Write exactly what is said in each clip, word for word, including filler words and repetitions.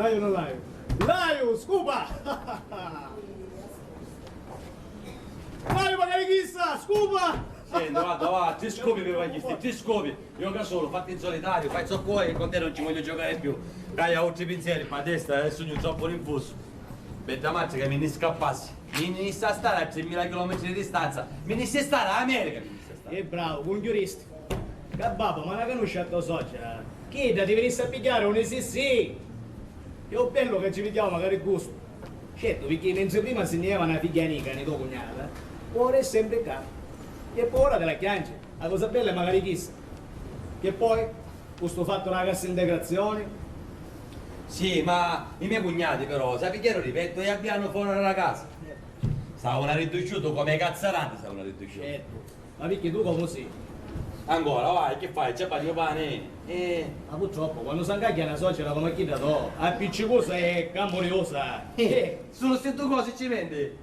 Laiu, non laiu. Laiu, scupa! Laiu, magari chissa, scupa! Senti, guarda, va, tri scupi mi facisti, tri scupi! Joca sulu, fatti in solitariu, fai zoccu voi e con te non ci voglio giocare più. C'haiu autri pinzieri pâ testa e sugnu troppu rinfusu. Bedda matri ca mi nni scappassi. Mi nni sta a stari a trimila chilometri di distanza, mi nni sta a stari a America, mi nni sta a stari. E bravu, cunchiuristi. Ca babbu, ma la canusci a to socera? Chidda ti vinissi a pigghiari unni si si! E u bellu ca ci pigghiau macari gustu. Certu, picchì mentri prima si nni jeva na figghia nica ni to cugnata, ora è sempri ccà. E po ora ti la chianci? A cosa bella è macari chissa. Che poi, cu stu fattu dâ cassa integrazioni? Sì, ma i me cugnati però, sa pigghiaru di pettu e abbianu fora dâ casa. S'avunu arridduciutu comu i cazzarati, s'avunu arridduciutu. Certu. Ma picchì tu comu si? Ancora, vai, chi fai? Ci bagnu pani? Eh. Ma purtroppu, quannu s'ancagghia na socera comu a chidda to, appiccicusa e camuriusa. Eh, eh, sulu sti dui cosi ci vendi?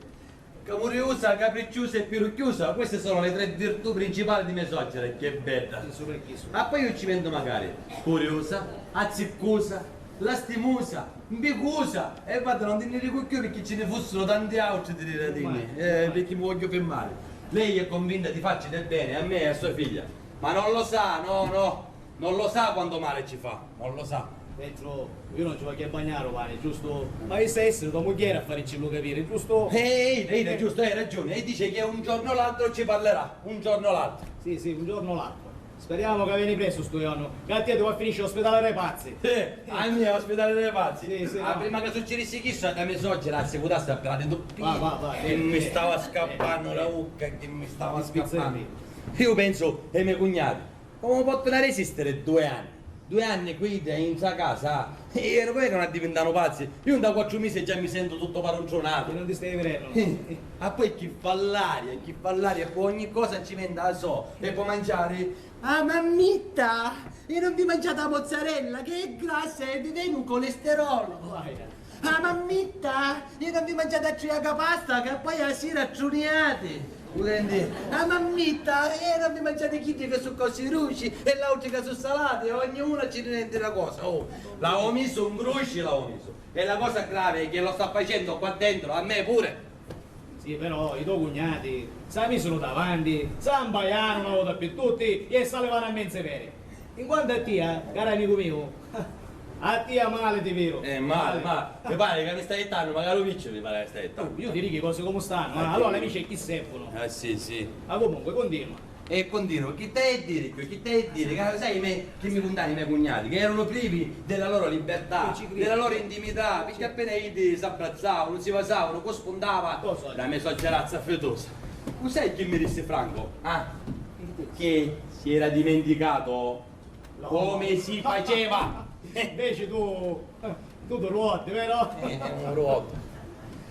Camuriusa, capricciusa e pirucchiusa, queste sono le tre virtù principali di me socera, che bedda. Sì, sulu chi su. Ma poi io ci vendo magari curiusa, azziccusa, lastimusa, mbicusa, e vata, non ti nni dicu cchiù picchì ci nni fussuru tanti autri di li radini, eh, picchì mi vogghiu firmari. Lei è convinta di farci del bene a me e a sua figlia, ma non lo sa, no, no, non lo sa quanto male ci fa, non lo sa. Petru, io non ci voglio baggnare, pare, giusto? Ma issa essere tua mugghiera a faricci lu capire, giusto? Eh, eh, eh, giusto, hai ragione. E dice che un giorno o l'altro ci parlerà, un giorno o l'altro. Sì, sì, un giorno o l'altro. Speriamo ca veni prestu stu jornu, ca a tia ti va a finisci a l'ospidali dei pazzi. Eh, a mia, l'ospidali dei pazzi. Sì, sì, ah, no. Prima ca succidissi chissa, da me socera, si putassi appena dentro. Va, va, va. E mi stava scappannu la vucca, che mi stava scappannu. Io penso ai me cugnati. Comu pottunu resistere due anni? Due anni quidda intra casa? E ora comu addivintanu pazzi? Io nta quattru misi già mi sentu tuttu paruntrunato. E non ti stai virennu. Eh, ah, poi chi fa l'aria, chi fa l'aria, e poi ogni cosa ci vende a so, e poi mangiari. Ah, mammitta, e non vi mangiate la mozzarella, che è grassa e vi veni un colesterolo. Ah, mammitta, io non vi mangiate a triaca pasta che poi a sira truniate. Vulendi? Ah, mammitta, io non vi mangiate chiddi che su cosi ruci e l'autra che su salati, e ognuna ci ne na cosa. Oh, l'avevo miso un gruci, l'avevo miso. E la cosa grave è che lo sta facendo qua dentro, a me pure. Sì, però i to cugnati s'a misunu davanti, s'a mbaianu na vota pi tutti e s'a livanu a menze peri. In quantu a tia, caru amicu miu, a tia mali ti viru. Eh, mali, mali. Mi pari ca mi stai jittannu, macari u picciu mi pari ca stai jittannu. Oh, io ti dico i cosi comu stannu, eh, allora l'amici è chi servono. Eh, sì, sì. Ma comunque, continua. E continuo, chi t'haiu a diri cchiù, chi t'haiu a diri? Ca sai me, chi mi cuntani i me cugnati, che erano privi della loro libertà, della loro intimità, picchì appena iddi s'abbrazzavano, si vasavano, cu spuntava la me soccerazza affettosa. U sai chi mi dissi Franco? Ah, che si era dimenticato come si faceva! Invece tu, eh, tu ti ruotti, vero? Eh, un ruottu.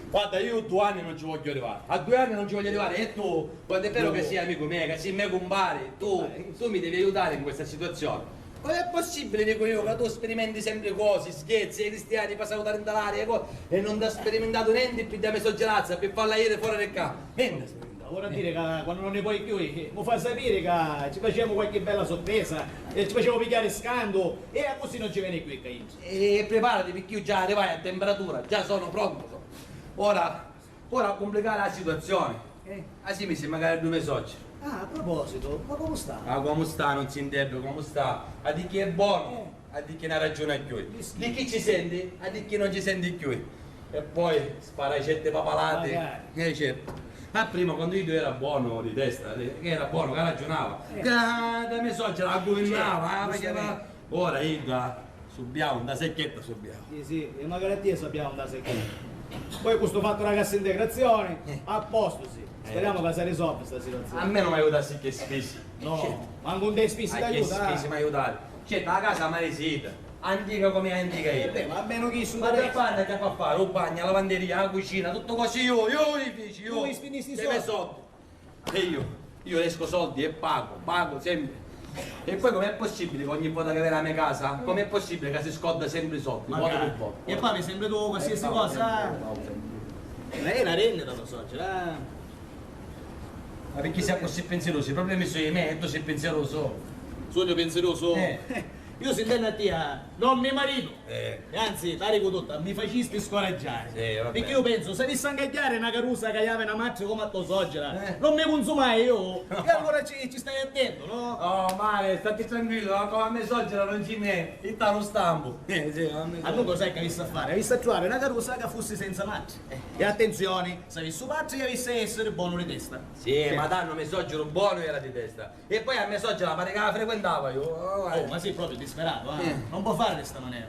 Guarda, io due anni non ci voglio arrivare. A due anni non ci voglio arrivare. E tu, quando è vero che sei amico mio, che sei me cumpari, tu, tu mi devi aiutare in questa situazione. Com'è possibile, dico io, che tu sperimenti sempre cose, scherzi, i cristiani passano da dentro l'aria e co-, e non ti ha sperimentato niente più di la me soggerazza, per farla iere fuori di qua? Niente. Ora a dire ca quannu non ne poi cchiù, eh, mu fa sapiri ca ci facemu qualche bella sorpresa e ci facemu pigghiari scantu e accussì non ci veni cchiù e ca intra. E preparati, picchì io già arrivai a temperatura, già sono pronto. Ora, ora a cumplicari la situazione. Eh. Ah, sì, mi si magari due me socci. Ah, a proposito, ma comu sta? Ah, comu sta? Non si intende comu sta. A di chi è buono? Eh. A di chi na ragiuni a cchiui. Di chi ci senti? A di chi non ci senti cchiui. E poi spara certi papalati. Magari. Eh, certo. Ma prima, quando iddu era buono di testa, eh, che era buono, che ragionava, eh, che la, la me socera la guvinnava, eh, perché la, ora idda subiau, nta secchetta subiau. Sì, sì, e magari a tia subiau nta secchetta. Poi cu stu fattu dâ cassa integrazioni, eh, a postu si. Eh. Speriamo ca si risolvi sta situazioni. A me non mi aiutassi che spisi. No, mancu un dei spisi t'aiuta. Ma che spisi m'aiutari? Certu, a casa m'arrisita, antica comu è antica idda. Eh beh, ma almenu chissu. Ma che fannu, che fa fari? U bagnu, a lavanderia, a cucina, tuttu cosi io, io li fici, io. Tu li spinnisti i soldi. Che me soldi. E io, io rescu soldi e pagu, pagu sempri. E poi com'è possibili che ogni vota che veni a me casa, com'è possibili ca si scorda sempri i soldi? Vota pi vota. E poi sempri tu qualsiasi cosa. Ma è na rendita, lo so, ce l'ha. Ma picchì si accussì pinzirusu? I problemi sugnu i me e tu si pinzirusu? Sugnu pinzirusu? Eh. Iu si intennu a tia, non mi maritu. Eh. E anzi, t'aricu tutta, mi facisti scoraggiari. Sì, va bene. Picchì iu pensu, s'avissi a 'ncagghiari na carusa ca havi na matri comu a to soggira, eh, non mi cunsumai iu. E allura ci, ci stai attentu, no? Oh, mari, statti tranquillu, ma comu a me soggira non ci n'è, itta lu stampu. Eh, sì, ma a me soggira. Allura sai chi avissi a fari? Avissi a truvari na carusa ca fussi senza matri. Eh. E attenzioni, s'avissi u patri avissi a essiri bonu di testa. Sì, sì, ma tannu me soggiru bonu era di testa. E poi a me soggira pari ca la frequentava iu. Oh, oh, ma sì propriu disperatu, eh? Eh. Non può fare di sta manera.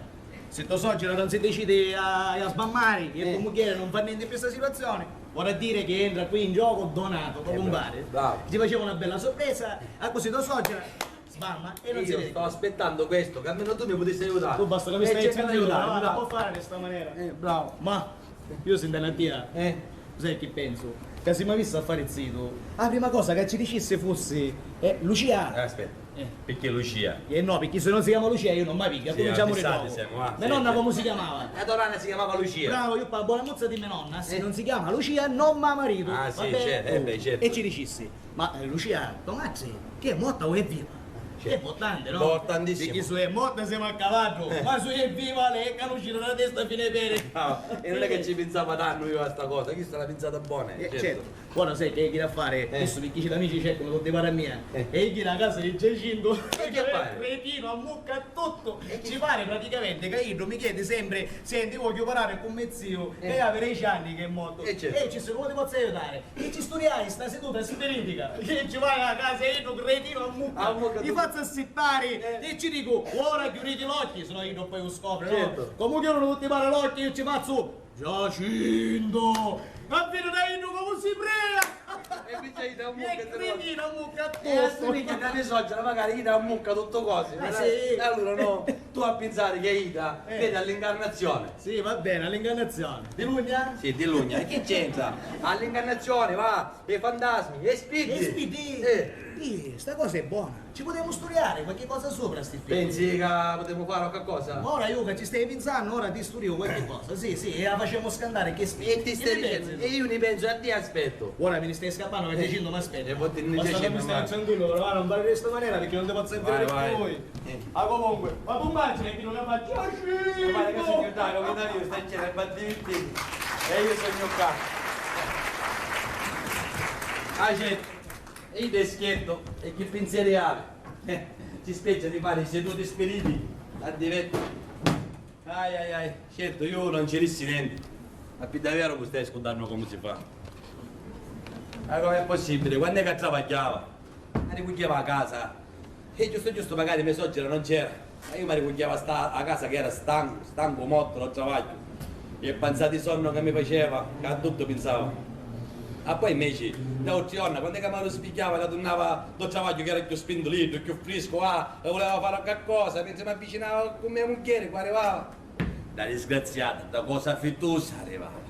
Se to soggira non si decidi a, a sbammari e, eh, to mugghieri non fa nenti pi sta situazioni, vorrà dire che entra qui in gioco Donato, to, eh, cumpari. Bravo. Ci faceva una bella sorpresa, accussì to soggira sbamma e non si vede. Io sto aspettando questo, che almeno tu mi putissi aiutare. Tu basta che mi stai zittu, aiutare, non può fare di sta manera. Eh, bravo. Ma Iu si intennu a tia, eh, sai chi pensu? Ca si m'avissi a fari zitu, a prima cosa ca ci dicissi fussi, eh, Lucia. Eh, aspetta. Eh. Picchì Lucia? Eh no, picchì se non si chiama Lucia io non mi pigghiu, accuminciamu di novu. Sì, avvissati semu, ah. Me nonna comu si chiamava? La to nonna si chiamava Lucia. Bravo, iu pâ bona muzza di me nonna, si non si chiama Lucia non mi maritu. Ah, sì, certu, eh, beh, certu. E ci dicissi, Ma, eh, Lucia, to matri, chi è morta o è viva? Sì. È importante, no? Importantissimo. Picchì su è morta semu a cavaddu, eh, ma su è viva lei è canusciuta da testa fino ai peri. No, e non è che ci pinsava tannu io a sta cosa, chista è una pinsata bona, eh, certu. Ora sai chi è chi da fari? Eh. Adesso picchì ci l'amici cercano tutti pari a mia. Eh. E chi la casa di Giacinto, e che fai? Cretino, ammucca tutto. E ci pare praticamente che io mi chiedi sempre, senti, voglio parlare con me zio, eh, che ha dieci anni che è morto. Eh, certu. E ci sono, come ti posso aiutare? Chi ci studiai sta seduta spiritica? Chi ci vai a casa e iddu cretinu a mucca, a mucca, mi fazzu assittari, eh, e ci dicu, ora chiuditi l'occhi, se no iddu poi u scopri, no? Certu. Comu chiudono tutti pari l'occhi, io ci fazzu, Giacinto! Ma vidi da iddu comu si prea! E invece iddu a mucca, e cretinu a mucca a tuttu. E assumiglia a me soggira, magari iddu a mucca tuttu cosi, eh, sì. E allora no, tu a pinsari che idda, eh, credi all'incarnazione. Sì, va bene, all'incarnazione. Di lugna? Sì, di lugna. E chi c'entra? All'incarnazione, va! E fantasmi, e spiriti! E spiriti! Eh. Ih, sta cosa è bona. Ci putemu studiari qualchi cosa sopra sti spiriti. Pensi ca putemu fari qualcosa? Ma ora iu ca ci stai pinsannu, ora ti studiu qualchi cosa. Sì, sì, e la facemu scantari chi spiriti. E ti stai dicennu? E iu ni pensu a ti, aspettu. Ora mi ni stai scappannu, ca Giacinto m'aspetta. E poi ti ni dici, ma stai tranquillu, però non parli di sta manera perché non ti posso avere più. Vai, vai. Eh. Ma comunque, ma tu immagini che non la faccio uscire? Ma guarda che sono io, dai, come dai, io sto in giro, ma divertiti. E io sono qua. Ah, certo. E io ti scherzo, e che pensieri hai? Eh, ci spezza di fare i seduti spiriti, a divertiti. Ai, ai, ai, certu, iu non ci dissi nenti. Ma pi daveru mi stai scuntannu comu si fa? Ma com'è possibili? Quann'è ca travagghiava? Arricugghiava a casa. E giustu giustu magari me soggira non c'era. Ma iu m'arricugghiava sta, a casa che era stancu, stancu mortu dal travagghiu. E panza di sonnu ca mi faceva, ca a tuttu pinsava. Ma poi inveci, l'autra jorna, quann'è ca m'arrisbigghiava ca turnava dal travagghiu che era chiù spintuliddu, chiù friscu, ah, e vuleva fari qualcosa, mentri m'avvicinava cu me mugghieri, cu arrivava. Dda disgraziata, dda cosa fittusa arrivava.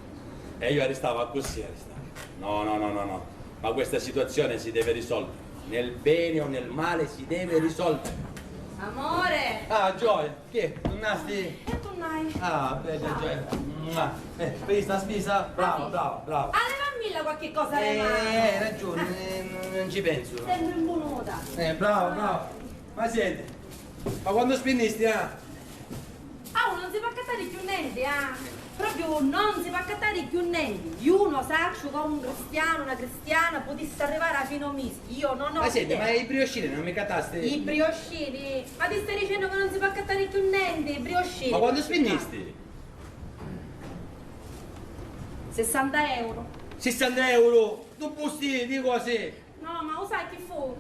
E io arristava accussì, arristava. No, no, no, no, no. Ma questa situazione si deve risolvere. Nel bene o nel male si deve risolvere. Amore! Ah, gioia, che? Turnasti? E turnai. Ah, bella gioia. Mua. Eh, fai sta spisa? Brava, brava, brava. Allevammilla qualche cosa alle mani. Eh, hai ragione, eh, non, non ci penso. Sempre in bunuta. Eh, brava, brava. Ma senti, ma quantu spinnisti, ah? Au, non si pò accattari cchiù nenti, ah! Propriu non si pò accattari cchiù nenti! Iu no sacciu comu un cristianu, una cristiana putissi arrivari a fini o misi, io non ho idea. Ma senti, ma i brioscini non mi cattasti? I brioscini? Ma ti stai dicennu ca non si pò accattari cchiù nenti, i brioscini? Ma quantu spinnisti? Sessanta euro. Sessanta euro? Du busti di cosi? No, ma u sai chi fu?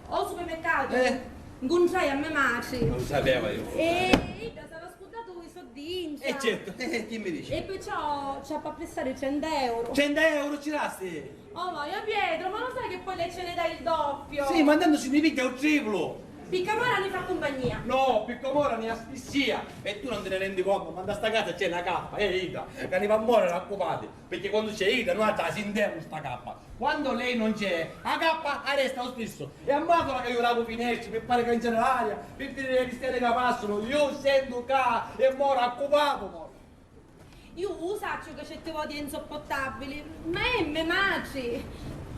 O supermercatu, eh, ncuntrai a me matri. Non sapeva io. E idda s'era scurdatu i soddinci. E certo, eh, chi mi dici? E perciò ci appi a prestari trenta euro. Trenta euro ci dasti? Oh, ma io Pietro, ma lo sai che poi lei ce ne dà il doppio? Sì, ma tantu si mi pigghia u triplu. Picca mora ni fa cumpagnia. No, picca mora ni asfissia. E tu non ti ne rendi conto, ma nta sta casa c'è na cappa, eh, idda, ca ni fa moriri accupati. Perché quando c'è idda, noi la sintemu sta cappa. Quando lei non c'è, a cappa arresta lo stesso. E a masola che io rapu finestri per fare canciare l'aria, per vedere le stelle che passano, io sento ca e moro accupatu, moro. Io u sacciu che certi voti è insoppottabili, ma è me matri.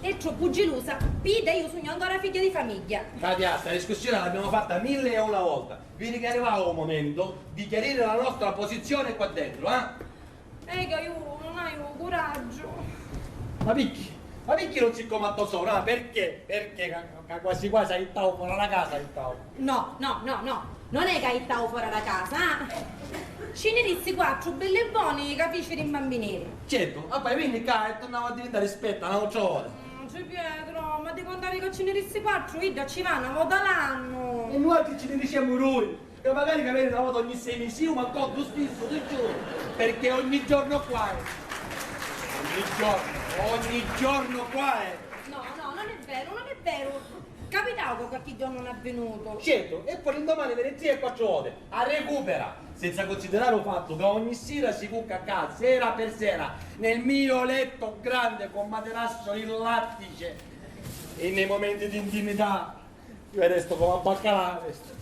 È troppu gilusa. Pidda, io sugnu ancora figghia di famigghia. Katia, sta discussione l'abbiamo fatta mille e una volta. Vidi che è arrivato il momento di chiarire la nostra posizione qua dentro, eh? Ega, iu non haiu curaggiu. Ma picchì? Ma picchì non si comandò sopra? Ah, perché? Perché ca, ca quasi quasi hai ittau fora la casa, hai ittau. No, no, no, no, non è ca ittau fora la casa, ah! Ci ni dissi quattru belli e boni ca fici rimbambiniri. Certo, vabbè, quindi ca è tornava a diventare spetta un'altra volta. Mm, ci Pietro, ma ti contavi ca ci ni dissi quattru, idda ci va una vota l'annu. E nuatri ci ni diciamo dui. Ca magari ca veni na vota ogni sei misi, iu m'accordu stissu, ti giuru, perché ogni giorno qua è. Ogni giorno, ogni giorno qua è. No, no, non è vero, non è vero. Capitau ca qualche giorno non è venuto. Certo, e poi l'indomani veni tre e quattro volte. A recupera, senza considerare il fatto che ogni sera si cucca a casa, sera per sera, nel mio letto grande con materasso in lattice e nei momenti di intimità. Io resto come a baccalà, resto.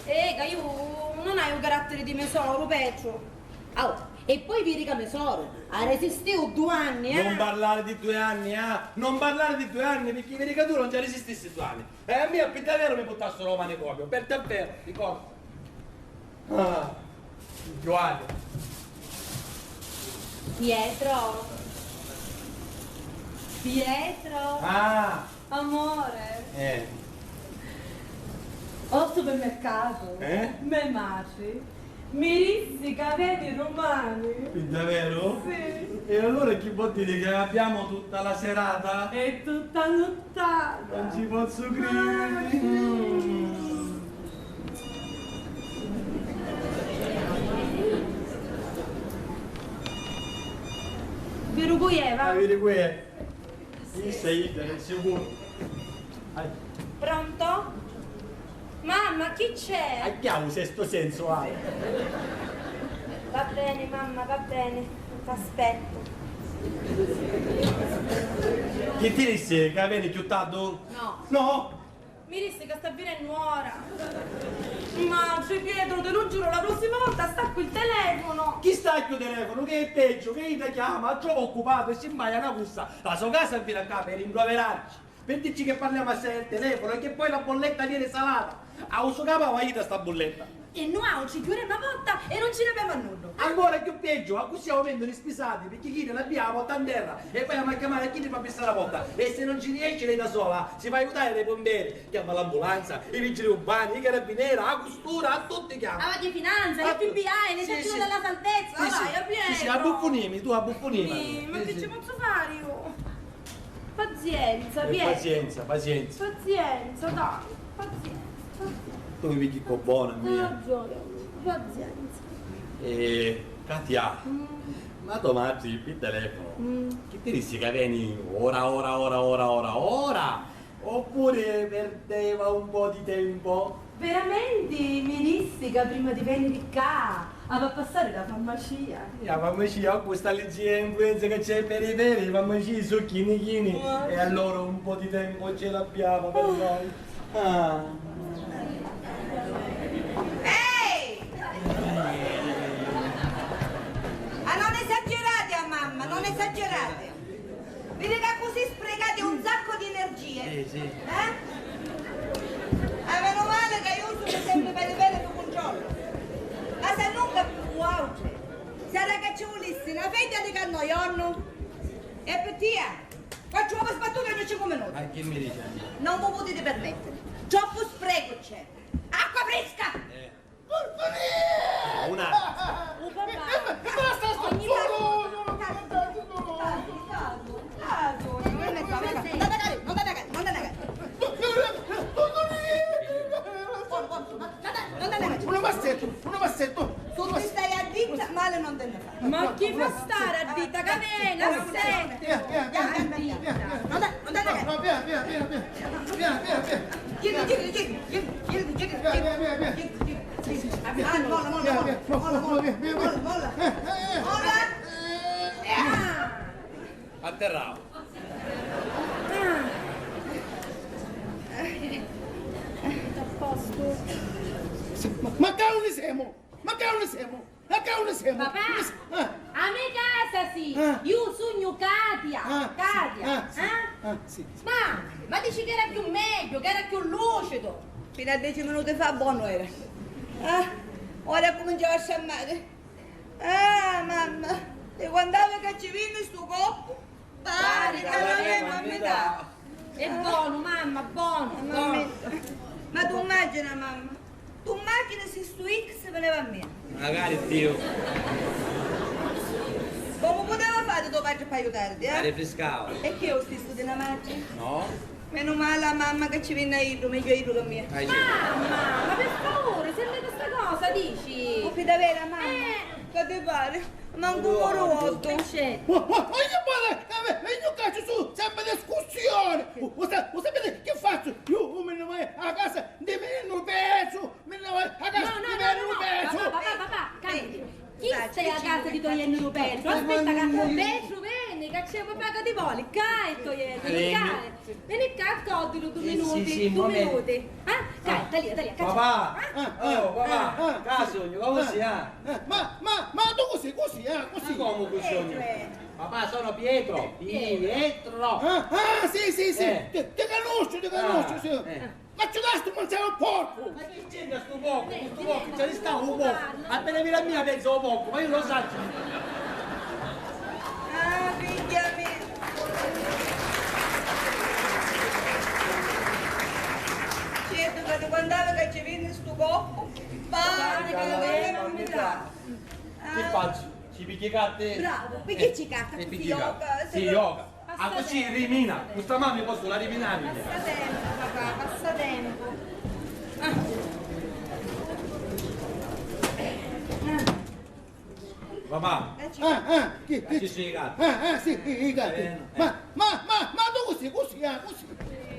Eh, ca iu non haiu caratteri di me soru, Petru. Oh, e poi viri ca me soru ha resistiu due anni, eh? Non parlare di due anni, ah! Non parlare di due anni, perché viri ca tu non ci resistissi due anni. E a mia, per davvero, mi portassero al manicomio, per davvero, ricordo. Ah, Giovanni. Pietro. Pietro. Ah! Amore. Eh. Al supermercato. Eh? Me matri mi dissi ca veni rumani. È davvero? Sì. E allora chi vuol dire che abbiamo tutta la serata? E tutta la nottata. Non ci posso credere. Mm. Veru cu è, va? Ah, veru cu è. Issa idda, sicuru. Ai. Pronto? Mamma, chi c'è? Agghià u sesto senso, ah. Va bene, mamma, va bene. T'aspetto. Chi ti dissi ca veni chiù tardi? No. No? Mi dissi ca sta vinennu ora. Matri, Pietro, te lu giuro, la prossima volta staccu il telefono. Chi stacchi u telefono? Che è peggio, che idda chiama, a trova occupatu e si sbaglia na cussa. La so casa vira ccà per rimproverarci, per dirci che parliamo assai al telefono e che poi la bolletta viene salata. A u so capu a va idda sta bulletta. E nuautri chiuremu a porta e non ci n'avemu a nuddu. Ancora chiù peggio, accussì aumentanu i spisati, picchì chini l'abbiamu a porta 'n terra e poi amu a chiamari a chini p'abbissari a porta. E se non ci riesci lei da sola, si fa aiutari dai pumperi, chiama l'ambulanza, i vigili urbani, i carabinieri, a custura, a tutti chiama. A Guardia di Finanza, l'F B I, l'esercito della salvezza, sì, sì, vai, a Pietro. Sì, sì, abbuffunimi, tu abbuffunimi. Sì, ma che ci posso fare io? Pazienza, eh, Pietro. Pazienza, pazienza. Pazienza, dai, pazienza, pazienza. Tu mi pigli co bona, mia. Hai ragione, pazienza. Eh, Katia, mm, ma to matri pi telefono, mm, chi ti dissi ca veni ora, ora, ora, ora, ora, ora? Oppure perdeva un po' di tempo? Veramenti mi dissi ca prima di veniri ccà ava a passari dâ farmacia. E a farmacia, cu sta liggia influenza ca c'è per i peri, i farmacii su chini chini, e allora un po' di tempo ce l'abbiamo per noi. Ah. Ehi! Ma non esagerate a mamma, non esagerate! Vidi ca cusì sprecati un sacco di energie. Sì, sì. Eh? Ah, meno male ca iu sugnu sempri pari pari tu cuntrollu. Ma se nun ca pi vuautri, sarà ca ci vulissi na fedda di cannoiornu? E pi tia? Quattru ovi sbattuti ogni cincu minuti. Ma chi mi dici? Non vu putiti permettiri. Troppu sprecu c'è. Acqua fresca! Eh. Una. Oh, papà. Ogni tanto. Calma, calma, calma. Non andate a cari, non andate a cari, non andate a cari. Buono, buono, non andate a cari. Uno passetto, uno passetto. Tu ti stai a ditta, male non te ne fai. Ma chi fa stari a ditta ca veni, a senti? Via, via, via, via, via, via. Non andate, non andate a cari. No, no, via, via, via, via. Via, via, via. Girati, girati, girati, girati, girati, girati, girati. Ah, molla, molla, molla, molla, molla, molla, molla. Molla. Atterrau. A postu. Ma, ma ca unni semu? Ma ca unni semu? Ma ca unni semu? Papà! Unni se-, ah. A me casa si! Ah. Iu sugnu Katia! Ah, Katia! Sì. Ah, sì. Eh? Ah, sì, sì. Ma, ma dici ca era chiù megghiu, ca era chiù lucidu! Finu a deci minuti fa bonu era. Ah, ora accuminciau a sciammari. Ah, mamma, ti cuntava ca ci vinni stu coppu? Pari ca l'avemu a mità. È bonu, mamma, bonu, bonu. Ma tu mmagina, mamma, tu mmagina si stu X vineva a mia. Macari Diu. Comu puteva fari to patri p'aiutariti, eh? Arrifriscau. E chi è u stissu di na matri? No. Menu mali a mamma ca ci vinni a iddu, megghiu a iddu ca a mia. Mamma, ma per favore, senti questa cosa, dici? Ma pi davera, mamma? Eh. Ca ti pari? Mancu un moru vuotu. Ua, ua, ua, che pari? Eh, eh, iu ca ci su sempri discussioni. U, u sa-, u sapiti chi fazzu? Iu, iu mi nni vaiu a casa di Mennu Petru, mi nni vaiu a casa di Mennu Petru. No, no, no, no, no, papà, papà, papà, calmati. Chista è a casa di to jennu Petru. Aspetta ca Petru veni, ca c'è papà ca ti voli. Ca è to jennu, ca è. Veni ccà, accoddilu du minuti, du minuti. Eh? Dai, talia, talia, caccia. Papà! Oh, papà! Ca sugnu, comu si, ah? Eh, ma, ma, ma tu cusì, cusì, eh, cusì. Ma comu cu sugnu? Papà, sono Pietro. Pietro! Ah, ah, sì, sì, sì. Ti, ti canusciu, ti canusciu, sì. Ma ci dasti mangiari un porcu? Ma chi c'entra stu porcu? Cu stu porcu ci arristava un porcu. Appena viri a mia pensa un porcu, ma io lo saccio. Ah, figghia mia. Certo, ma ti cuntava ca ci vinni stu coppu? Pari ca l'avemu a mità. Chi fazzu? Ci pigghia i carti? Bravo, pigghia i carti, eh, si joca, si joca. Ah, così rimina. Cu sta manu posso la riminare. Passa tempo, papà, passa tempo. Ah. Ah. Papà. Ah, ah, chi, chi? Ci sono i gatti. Ah, ah, sì, i, i gatti. Eh, eh. Ma, ma, ma, ma tu così, così, ah, così,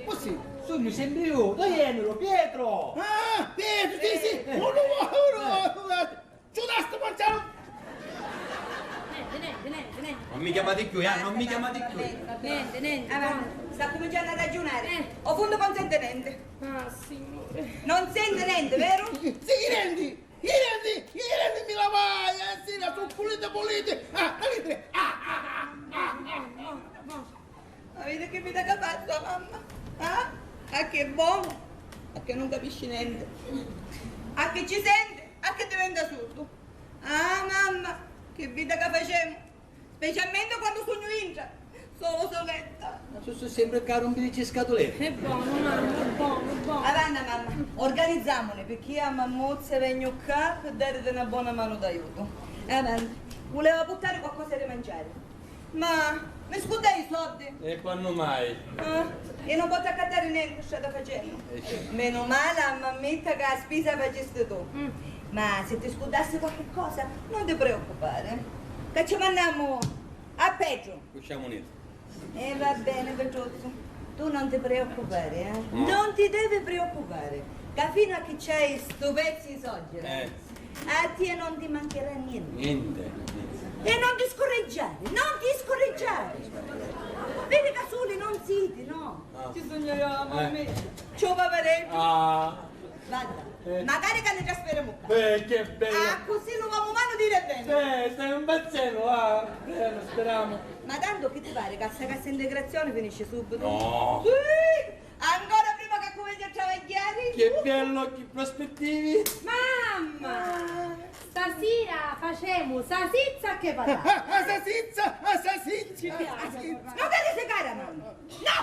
così. Sugnu sempri iu, tu jennu, Pietro. Ah, Pietro, sì, sì. Eh, eh. Uno, uno, uno. Ci dasti mangiari? Nenti, nenti, nenti, nenti. Non mi chiamate più, eh, non mi chiamate più. Nenti, nenti. Avanti, sta cuminciannu a ragiunari. Eh. O funnu ca non senti nenti. Ah, Signore. Non senti nenti, veru? Sì, i denti, i denti, i denti mi lavai, eh, sì, la su puliti, puliti. Ah, la vidri. Ah, ah, ah. Ma vidi chi vita ca fazzu a mamma? Ah? A chi è bonu? A chi non capisci nenti. A chi ci senti? A chi diventa surdu. Ah, mamma, chi vita ca facemu? Specialmenti quannu sugnu intra. Solo soletta. Ma tu stai sempre ccà a rumpirici i scatuleti. È bonu, mamma, è bonu, è bonu. Avanti, mamma, organizzamuni, picchì a mammuzza vegnu ccà pi dariti na bona manu d'aiutu. Avanti. Vuleva purtari qualcosa di mangiari. Ma mi scurdai i soddi! E quannu mai? Ah, e non potti accattari nenti, strada facennu. Eh, sì. Menu mali a mammitta ca a spisa a facisti tu. Mm. Ma si ti scurdassi qualchi cosa, non ti preoccupari. Ca ci mannamu a Petru. Usciamo uniti. E va bene, Petruzzu. Tu non ti preoccupari, eh? No. Non ti devi preoccupari. Ca fino a chi c'hai stu pezzu i soggi, eh. A tia non ti mancherà niente. Niente, niente. E non ti scorreggiare, non ti scorreggiare. Vedi ca suli non siti, no? Ah. Ci sugnu io, mamma mia. Ci ho paparettu. Ah. Guarda, eh, magari ca ni trasferimu ccà. Beh, che bello. Ah, così lu vomu manu dire bene. Beh, stai impazzendo, ah. Bene, speriamo. Ma tanto chi ti pare ca sta cassa integrazione finisce subito? No. Sì! Ancora prima ca cuminci a travagghiari! Che bello, che prospettivi! Mamma! Stasira facemu sasizza che patati! A sasizza! A sasizza! Ma vedi se cara mamma! No!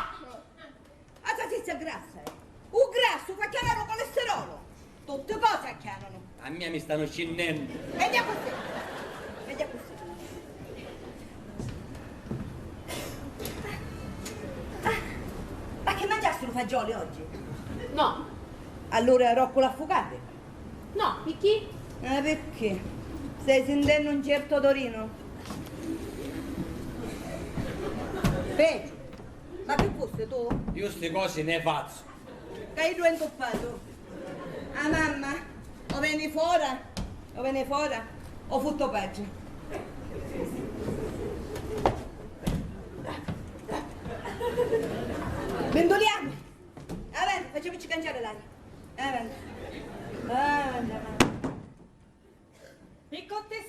A sasizza è grassa, eh! U grassu fa chianari u colesterolo! Tutti cosi acchiananu! A mia mi stannu scinnennu! Megghiu così! Megghiu così! Ah, ma chi mangiasti lu fagioli oggi? No. Allura roccu l'affucati? No, picchì? Eh, picchì? Stai sintennu un certu odorinu? Peggio. Ma chi fusti tu? Io sti cosi ne fazzu. Ca iddu è ntuppatu. A mamma, o veni fora, o veni fora, o fu to patri. Vinduliamo! Avanti, facciamoci cangiare l'aria. Avanti. Avanti, avanti. Piccotti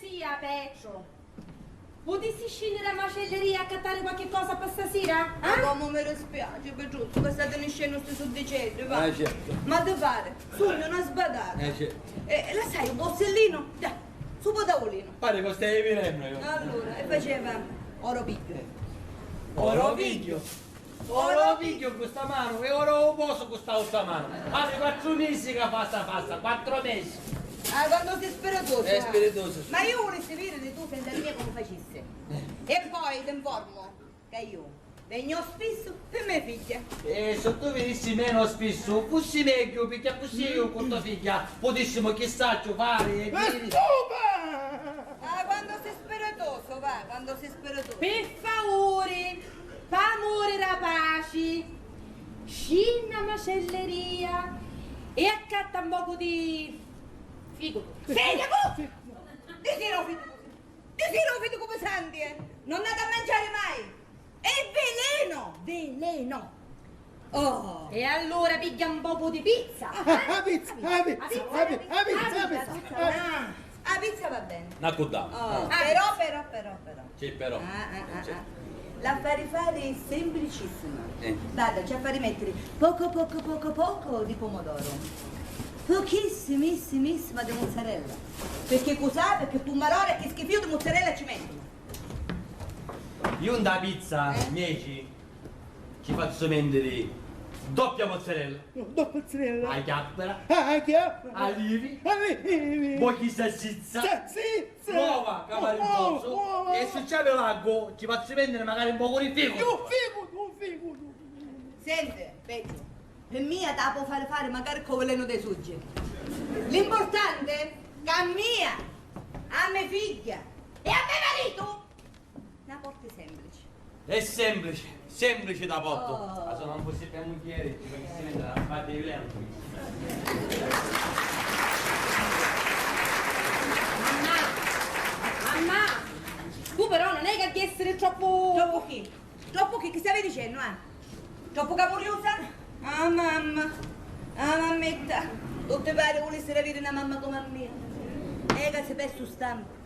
Petru, putissi scinniri a macelleria a accattari qualchi cosa pi stasira? Ah? Ma comu mi dispiaci, Petruzzu, ca stati niscennu sti suddiceddi, va. Ah, certu. Ma ti pari? Sugnu na sbadata. Eh, certu. E, e lassai u borsellinu, dà, su po' tavulinu. Pari ca stai virennu, io. Allura, e faceva, ora pigghiu. Ora pigghiu. Ora u pigghiu cu sta manu e ora u posu cu st'autra manu. Havi quattru misi ca fa sta fassa, quattru misi. Ah, quantu si spiritusu, eh, va. Spiritusu, sì. Ma iu vulissi vidiri tu senza di mia comu facissi. Eh. E poi t'informu ca iu vegnu spissu pi me figghia. E si tu vinissi menu spissu, fussi megghiu, picchì accussì iu cu to figghia putissimu, chi sacciu, fari e viri. Ah, quantu si spiritusu, va, quantu si spiritusu. Pi favuri! P'amuri dâ paci, scinni a macelleria e accatta un pocu di ficu. Ficu! Di sira u ficu, di sira u ficu pesanti, eh! Non n'hati a manciari mai! È veleno! Veleno! Oh! E allura pigghia un pocu di pizza, eh? A pizza, a pizza, a pizza, a pizza, a pizza. Ah. A pizza va bene. N'accuddamu. Oh, però, però, però, però. Sì, però. Ah, ah, ah, ah. L'affari fari è semplicissimu. Eh. Guarda, ci affari mettiri poco, poco, poco, poco di pomodoro. Pochissimissimissima di mozzarella. Perché cu sa, perché pumarora e chi schifiu di mozzarella ci mettono. Iu nta pizza, eh, mieci, ci fazzu mentiri doppia mozzarella. No, doppia mozzarella. A chiappara. A chiappara. Alivi. Alivi. Pochi salsizza. Salsizza. Uova, ca pari un pozzu. Uova. E si ci havi l'aggua, ci fazzu mentiri macari un pocu di ficu. Un ficu, un ficu. Senti, Petru, pi mia ta po' fari fari macari ccu velenu dei suggi. L'importanti ca a mia, a me figghia e a me maritu na porti semplici. È semplici, semplici ta portu. Oh. Ma sò un pussibili mugghieri, ci facessi mentiri a fari di vivere. Mammà! Mammà! Tu però non è che devi essere troppo... Troppo chi? Troppu chi, chi stavi dicennu, eh? Troppu camuriusa? Ah, mamma! Ah, mammetta! Tutti pari vulissiri aviri na mamma comu a mia. Eh, ca si persu u stampu.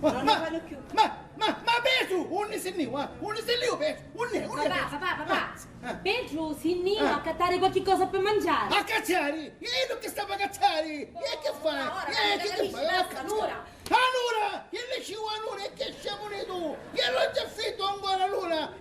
Non ne fanno più. Ma, ma, ma, ma Petru, unni si nni va? Unni si nni va Petru? Unni, unni Petru? Papà, papà, papà! Ah, ah. Petru si nni va a accattari qualchi cosa pi manciari. A cacciari? E iddu chi stava a cacciari? E chi fa? E chi fa? A cacciari. Allura! Allura! Chi dici allura? E chi scemu tu? Chi non c'è fittu ancora allura?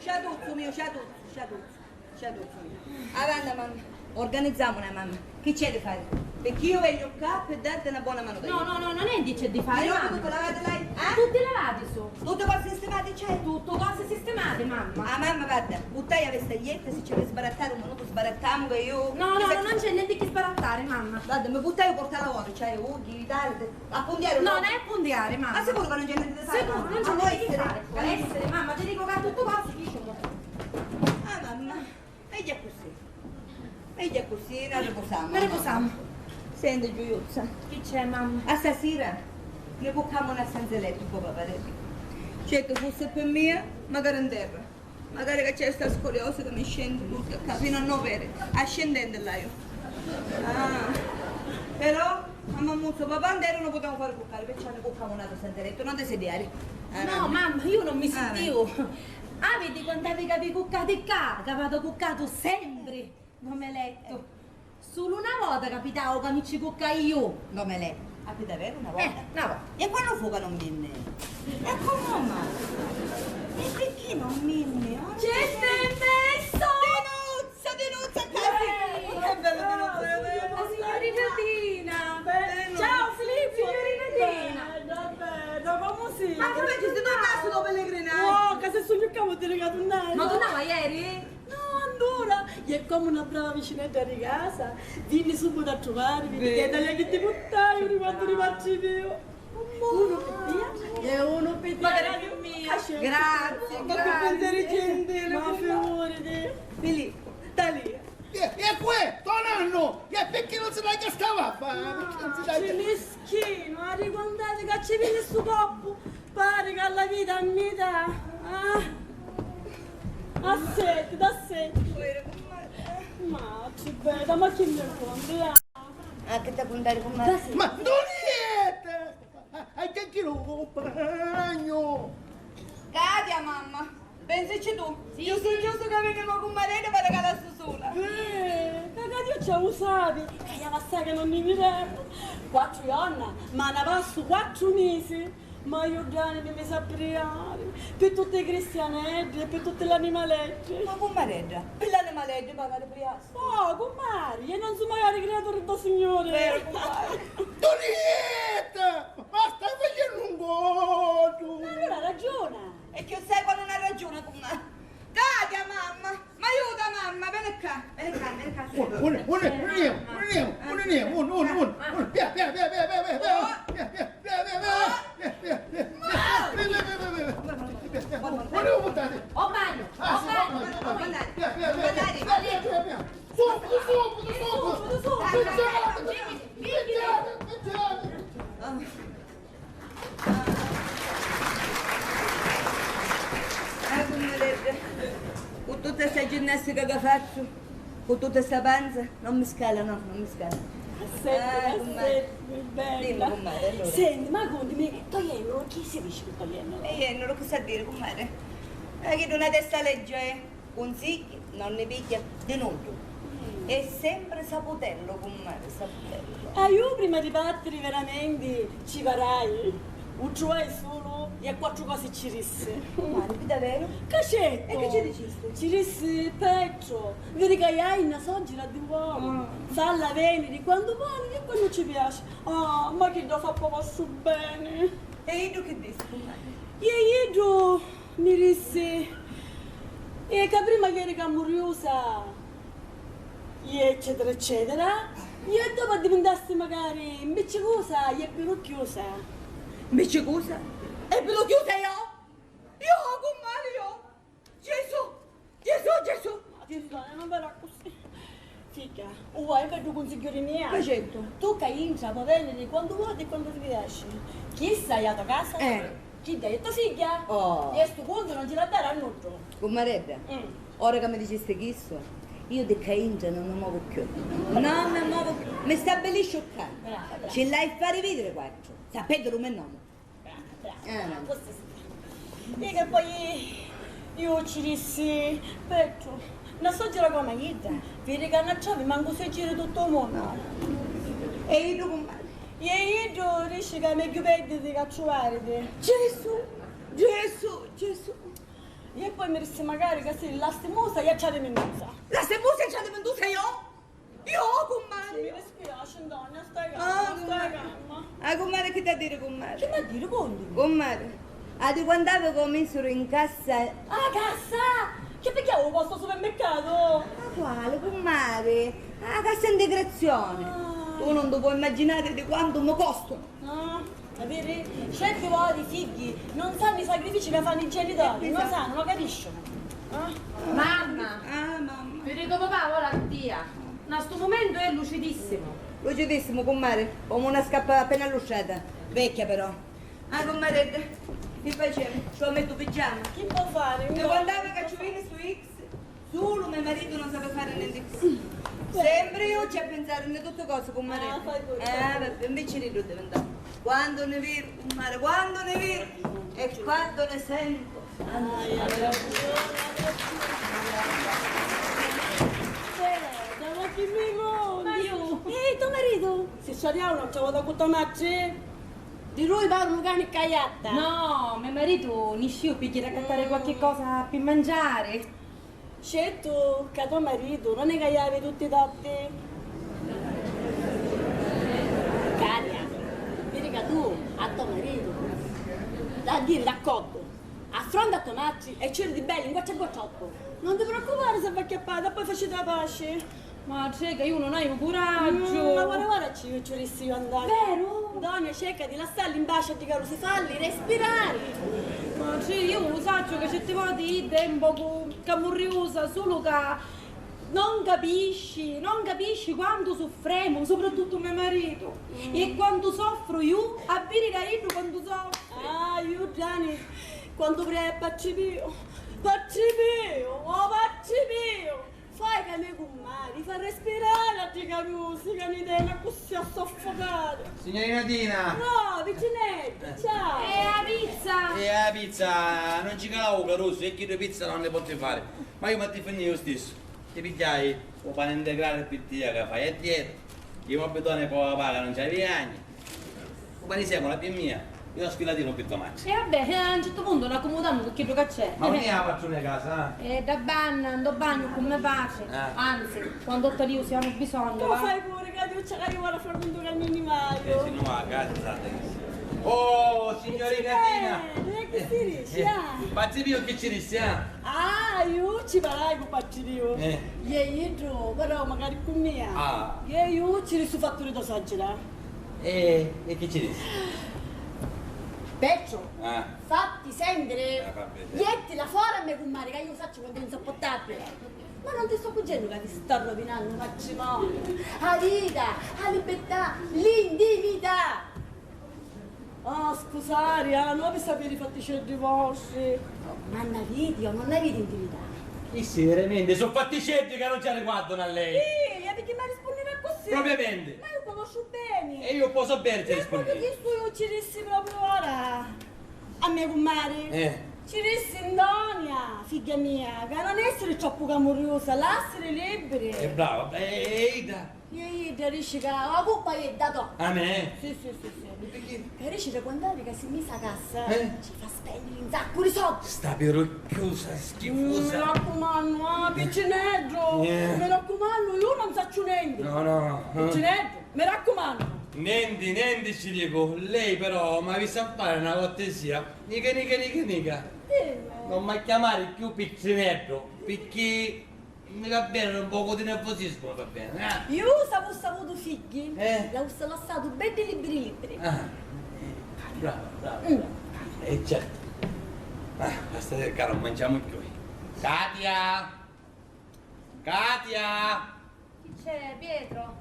Ciatuzzu miu, ciatuzzu, ciatuzzu, ciatuzzu miu. Avanti, mamma. Organizzamuna, mamma. Chi c'è di fari? Picchì iu vegnu ccà pi darti na bona manu. No, no, no, non è di c'è di fari, mamma. Tutti lavati là? Eh? Tutti lavati su. Tutti cosi sistimati c'è? Tuttu cosi sistimati, mamma. Ah, mamma, guarda, buttai a vestaglietta, si ci havi sbarattari un minutu sbarattamu ca iu... No, no, no, non c'è niente che sbarattare, mamma. Guarda, mi buttai u portalavori, c'hai u ugghi, i tardi, a pundiari. No, non è pundiare, mamma. Ma sicuru ca non c'è niente da fare? Sicuru, non c'è niente che fare. Può essere, mamma, ti dico che ha tutto quasi, dice un... Ah, mamma. Megghiu accussì. Megghiu accussì, n'arripusamu. N'arripusamu. Senti, Giuliuzza. Chi c'è, mamma? A stasira ni cuccamu na stanza lettu, po' papà. Certu, fussi pi mia, macari 'n terra. Macari ca c'è sta scoliosi ca mi scendi tutta ccà, finu a no pedi. Ascindenti l'haiu. Ah. Però, a mammuzzu, papà 'n terra nun putemu fari cuccari, perciò ni cuccamu n'atru stanza lettu, non ti sidiari. Ah, no, mamma, iu non mi sidiu. Ah, vidi quant'havi ca vi cuccati ccà, ca v'hatu cuccatu sempri nno me lettu. Sulu na vota capitau ca mi ci cuccai iu nno me lettu. Ah, pi daveru na vota? Eh, na vota. E quannu fu ca non vinni? E comu mai? E picchì non vinni? Oh, ci stai messo? Dinuzza, Dinuzza, casi! Che bello, Dinuzza, che bello! La signorina Tina! Ciao, Filippo! Signorina Tina! Bello, bello, comu si? Ma comu ci si tornassi dopo pellegrinaggio? Oh, ca se sugnu ccà, vuol dire ca turnai. Ma turnava ieri? No, allura, è comu na brava vicinedda di casa, vinni subito a truvarvi, vedi, a talia chi ti purtai, unu quantu di matri miu. Unu pi tia e unu pi tia. Ma grazie mia. Grazie, grazie. Ma figuriti. Filippo, talia. E, e cu è? To nannu! E picchì non si tagghia sta vabba? Picchì non si tagghia? Ci mischinu, arricuntati ca ci vidi stu coppu, pari ca la vita a mita, ah, assetti, t'assetti. Ma ci beda, ma chi mi conti, ah? Ah, chi t'ha cuntari, cummari? Ma Antonietta! Ah, ah, chi lu compagnu! Katia, mamma, pensaci tu. Sì, giustu, sì. Giustu ca vinimu cummaredda p'arricalassi sula. Eh, ca Katia ci u sapi, ca iu avassaca non ni vidernu. Quattru iorna, ma n'avassu quattru misi. Ma iu Gianni mi misi a priari pi tutti i cristianeddi e pi tutti l'animaleddi. Ma cummaredda, pi l'animaleddi pagari priassi? Oh, cummari, e non su magari criaturi dô Signuri? Veru, cummari. Antonietta! Ma stai facennu un contu! Ma allura ragiuna! E chi u sai quannu non ragiuna, cummari? Katia, mamma! M'aiuta, mamma! Veni ccà, veni ccà, veni ccà. Unni, unni, unni nemu, unni nemu, unni nemu, unni, unni, unni, unni, via, via, via. Unni u puttati? O bagnu, o bagnu, o bagnu. Via, via, via, via, via. Subitu, subitu, subitu. Subitu, subitu. Pigghiati, pigghiati, pigghiati. Ah, cummaredda, cu tutta sta ginnastica ca fazzu, cu tutta sta panza, non mi scala, no, non mi scala. Assetti, ah, cummari. Assetti, bella. Dimmi, cummari, allora. Senti, ma contimi, to jennu chi si dici cu to jennu? E jennu, chi sa diri, cummari? Eh, chiddu una testa leggia è. Cunsigghi non ni pigghia di nuddu. Mm. È sempri saputellu, cummari, saputellu. Ah, iu prima di partiri veramenti ci varai. U truvai sulu e a quattru cosi ci rissi. Cummari, pi daveru? Ca certu! E chi ci dicisti? Ci rissi, Petru, viri ca iai na soggira di un uomu. Ah. Falla veniri quandu voli e quandu ci piaci. Ah, ma chiddu fa ppi u vostru beni. E iddu chi dissi, cummari? E iddu mi dissi, e ca prima jeri camurriusa, e eccetera eccetera, e dopu addivintasti macari mbiccicusa e pirucchiusa. Mbiccicusa? E pirucchiusa io? Io, cummari, io? Gesù! Gesù, Gesù! Gesù, non parra accussì. Figghia, u voi a ddu cunsigghiu di mia? Ca certu. Tu ca intra po veniri quandu voti e quandu ti piaci. Chissa è a to casa? Eh. Chidda è to figghia? Oh. E stu cuntu non ci l'ha dari a nuddu. Cummaredda, mm, ora ca mi dicisti chissu, io di ccà intra non mi movu cchiù. Non mi movu cchiù. Mi stabilisciu ccà. Brava, brava. Ci l'hai a fari vidiri quattru. Sapete lu me nomu. Brava, brava. Eh, no. Accussì si fa. E ca poi iu ci dissi, Petru, na soggira comu a idda, viri ca non trovi mancu si giri tuttu u munnu. E iddu, cummari? E iddu dici ca è megghiu perditi ca truvariti. Gesù, Gesù, Gesù. E poi mi dissi macari ca si lasti musa e a tradi mindusa. Lasti musa e a tradi mindusa io? Io, cummari? Sì, mi dispiaci, Antonia, stai calma, stai calma. Ah, cummari, chi t'ha diri, cummari? Chi m'ha diri, contimi? Cummari, a di quant'havi ca u misuru in cassa? Ah, cassa? Chi pigghiau u postu ô supermercatu? Ma quali, cummari? A cassa integrazioni. Ah. Tu non ti puoi immaginari di quantu mi costanu. Ah. Capiri? Certi voti i figghi non sannu i sacrifici ca fannu i genitori, non sannu, non capiscinu. Eh? Mamma! Ah, mamma! Viri ca papà voli a tia. Na stu mumentu è lucidissimu. Lucidissimu, cummari, comu una scarpa appena allustrata. Vecchia però. Ah, cummaredda, chi facemu? Ci u mettu u pigiama? Chi po' fari? E quant'havi ca ci veni stu X? Sulu me maritu non sapi fari nenti. Sempri iu ci a pinsari nni tutti cosi, cummari. Ah, fai puru, fai puru. Eh, vabbè, inveci di lu diventà. Quandu ni viru, cummari, quandu ni viru e quandu ni sentu. Ai, ai, ai. Eh, da chi mi mondi? Ma iu? Eh, to maritu? Si sciariau n'autra vota cu to matri? Di lui pari un cani caiatta. No, me maritu nisciu pi jiri a accattari qualchi cosa pi mangiari. Certu ca to maritu non è ca havi tutti i torti. Katia, viri ca tu a to maritu l'ha a diri d'accordu, affronta a to matri e ciri di belli in quattru e quattru ottu. Non ti preoccupari se v'acchiappati, poi faciti a paci. Matri, ca iu non haiu curaggiu. Mm, ma guarda, guarda ci, ci rissi io, Antonio. Veru? Antonio, cerca di lassarli in pace a ddi carusi, falli respirari. Matri, iu lu sacciu ca certi voti idda è un pocu camurriusa, sulu ca non capisci, non capisci quantu suffremu, soprattuttu me maritu. Mm. E quantu soffru iu a viri ca iddu quantu soffri. Ah, iu, Gianni, quantu pria è Patri Piu. Patri Piu, oh Patri Piu! Fai ca me cummari fa respirari a Ti carusi, ca ni teni accussì a soffocari. Signorina Tina! No, vicineddu, ciao! E a pizza? E a pizza, non ci cala u carusu, e chiddu pizza non ne potti fari. Ma io m'addifinnii u stissu. Ti pigghiai u pani integrali pi tia ca fai a dieta, i mobitoni po a paga non ci avi agni. U pani sèmula pi mia, io sfilatinu pi domani. E vabbè, eh, a un certu puntu n'accumudammu cu chiddu ca c'è. Ma unni è a patruna di casa, eh? E dda banna, ndo bagnu cu me patri. Ah. Anzi, quandu otta riu si hannu bisognu, va. Tu fai puru, Catiuccia, ca io ora fra contu ca mi ni vaiu. Eh, si no, a casa, santa. Oh, signorina Tina! Eh, chi si dici, ah? Patri mio, chi ci dissi, ah? Ah, iu ci parlai cu patri riu. Eh. Iè, iddu, però macari cu mia. Ah. Iè, iu ci dissi u fattu di to soggira. E, e chi ci dissi? Petru, ah, fatti sentiri. Ah, va bene. Jettila fora a me cummari, ca iu sacciu quantu è insopportabili. Ma non ti sto cugennu ca ti sto rovinannu u matrimoniu, a vita, a libertà, l'indimità. Ah, scusari, ah, no pi sapiri i fatticeddi vostri. Ma n'aviti o non n'aviti intimità? Chissi veramenti su fatticeddi ca non ci arriguardanu a lei. Sì, e picchì m'ha rispunniri accussì? Propriamenti. Ma iu u conosciu beni. E iu po so beni ci rispunniri. E proprio chistu iu ci dissi proprio ora a me cummari. Eh. Ci dissi, Ntonia, figghia mia, ca non essiri troppu camurriusa, lassili libiri. E brava, e, e idda? E idda dici ca a cuppa è dda to. A me? Sì, sì, sì, sì. E picchì? Ca dici ca quant'havi ca si misa a casa, eh, ci fa spenniri un saccu di soddi. Sta pirucchiusa, schifusa. Mm, mi raccumannu, ah, piccineddu, eh, mi raccumannu, iu non sacciu nenti. No, no, eh. Piccineddu, mi raccumannu. Nenti, nenti ci dicu. Lei però m'avissi a fari na cortesia. Nica, nica, nica, nica. Dimmi. Non m'ha chiamari cchiù piccineddu, picchì mi va beni un pocu di nervosismu, mi va beni, eh? Iu s'avussi avutu figghi, eh, l'avussi lassatu beddi libiri libiri. Ah, brava, brava, mm, brava. Eh, certu. Ah, basta, cara, non mangiamu cchiù. Katia! Katia! Chi c'è, Pietro?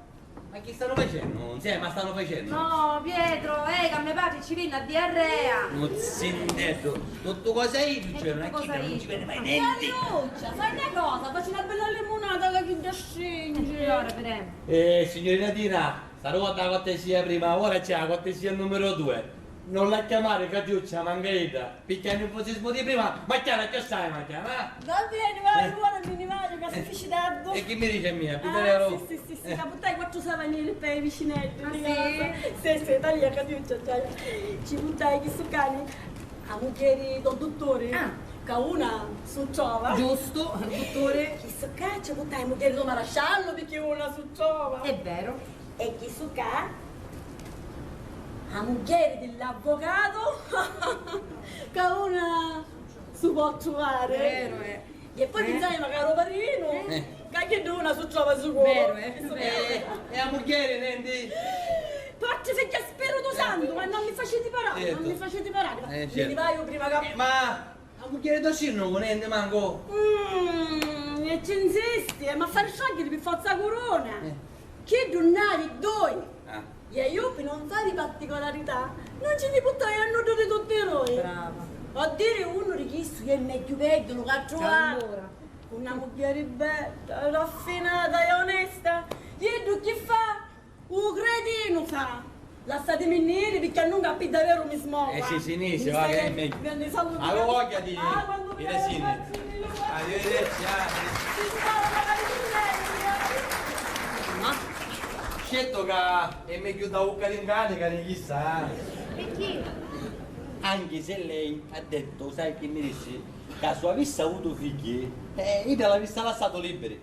Ma chi stanu facennu? Nsemi, ma stanu facennu? No, Pietro, eh, ca me patri ci vinni a diarrea. Nu zindeddu, tuttu cosa iddu ci veni, a chidda non ci veni mai nenti. Mariuccia, fai na cosa, faci na bella limunata ca chidda stringi. Eh, ora videmu. Eh, signorina Tina, saluta a cortesia prima, ora c'è la cortesia numero due. Non la chiamari Catiuccia, manca idda. Picchì a nervosismu di prima, ma chiara, chi sai, ma chiara, eh? Va beni, va, eh, ora mi ni vaiu, ca si fici tardu. E chi mi dici a mia? Ah, sì, sì, sì, sì, eh, ca puttai quattru savanili pi i vicineddi di casa. Sì, sì, talia, Catiuccia, talia. Ci puttai chistu cani a mugghieri do dutturi, ah, ca una su trova. Giustu, dutturi. Chistu ca ci puttai a mugghieri do marasciallu, picchì una su trova. È vero. E chistu ca, a mugghieri di l'avvocatu, ca una su po' truvari. Veru, eh. E poi, eh, pinsai macari u parrinu, eh, ca chiddu una su trova sicuru. Veru, eh. Chistu ca. Eh, e a mugghieri, nenti? Patri, figghiu e Spiritu Santu, ma non mi faciti parari, non mi faciti parari. Eh, certu. Mi ni vaiu prima ca. Eh, ma A mugghieri to sinnucu, nenti mancu? Mm, e ci insisti, e m'ha fari sciogghieri pi forza curuna. Eh. Chiddu nn'havi dui. Ah. E iu, pi non fari particolarità, non ci ni puttai a nuddu di tutti dui. Brava. A diri unu di chistu è megghiu beddu lu ca truvai. Allura. Una mugghieri bedda, raffinata e onesta. Iddu chi fa? U cretinu fa! Lassatimi nniri, picchì annunca pi daveru mi smoca. Eh, si, si, ni, si va, che è meglio. Grandi saluti. Avevo voglia di, ah, quando di resini. Arrivederci, ah. Ma certo ca è megghiu da vucca di cane che di chissa, eh. Picchì? Anche se lei ha detto, sai chi mi dissi? Ca su avissi avutu figghi, eh, idda l'avissi lassatu liberi.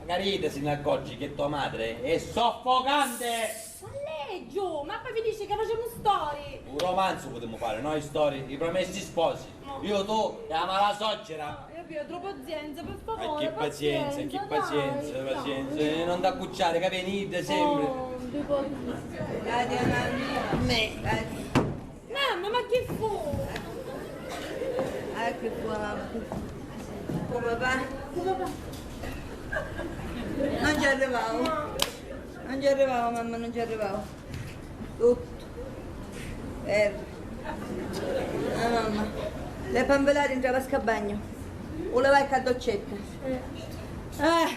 Magari idda si n'accorgi che tua madre è soffocante! Ma leggiu! Ma poi vi dici che facemu story! Un romanzo putemu fari, no? I story, i promessi sposi. No. Io, tu e a mala soggera. No, io Pietro, pazienza, per favore, ma che pazienza, che pazienza, dai, pazienza. Dai. Eh, non t'accucciare, che veni idda sempre. Oh, tipo. Dai, dai, dai. Me. Dai. Mamma, ma chi fu? Ah, chi fu, mamma, chi fu? Cu papà? Cu papà. Non ci arrivavo. Non ci arrivavo, mamma, non ci arrivavo. Tuttu. Ferro. Ah, mamma. Le pampe là dintra vasca bagno. U levai ca doccetta. Eh.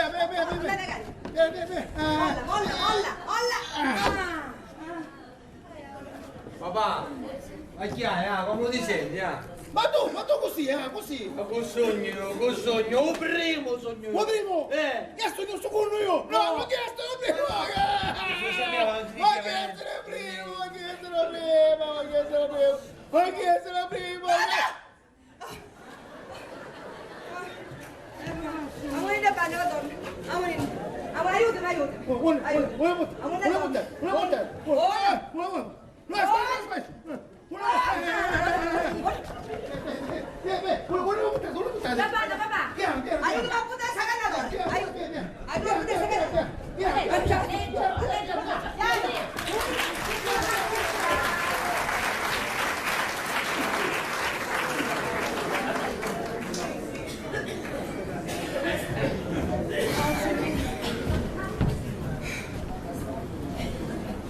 Via, via, via, via, via. Molla, molla, molla, molla. Ah. Papà, ma chi hai, ah? Comu ti senti, ah? Ma tu, ma tu così, ah, così? Ma cu sugnu, cu sugnu? U primu sugnu. U primu? Eh. Chi sugnu, u secunnu iu? No, ma chi è sto primu? Ma chi è sto primu? Ma chi è sto primu? Ma chi è sto primu? Ma chi è sto primu? Amore, da bagno, la donna. Amore, amore, aiutami, aiutami. Aiutami. Amore, da donna. Ora. Papà, papà. Aiutami a buttare sta canna, donna. Aiutami. Aiutami a buttare sta canna.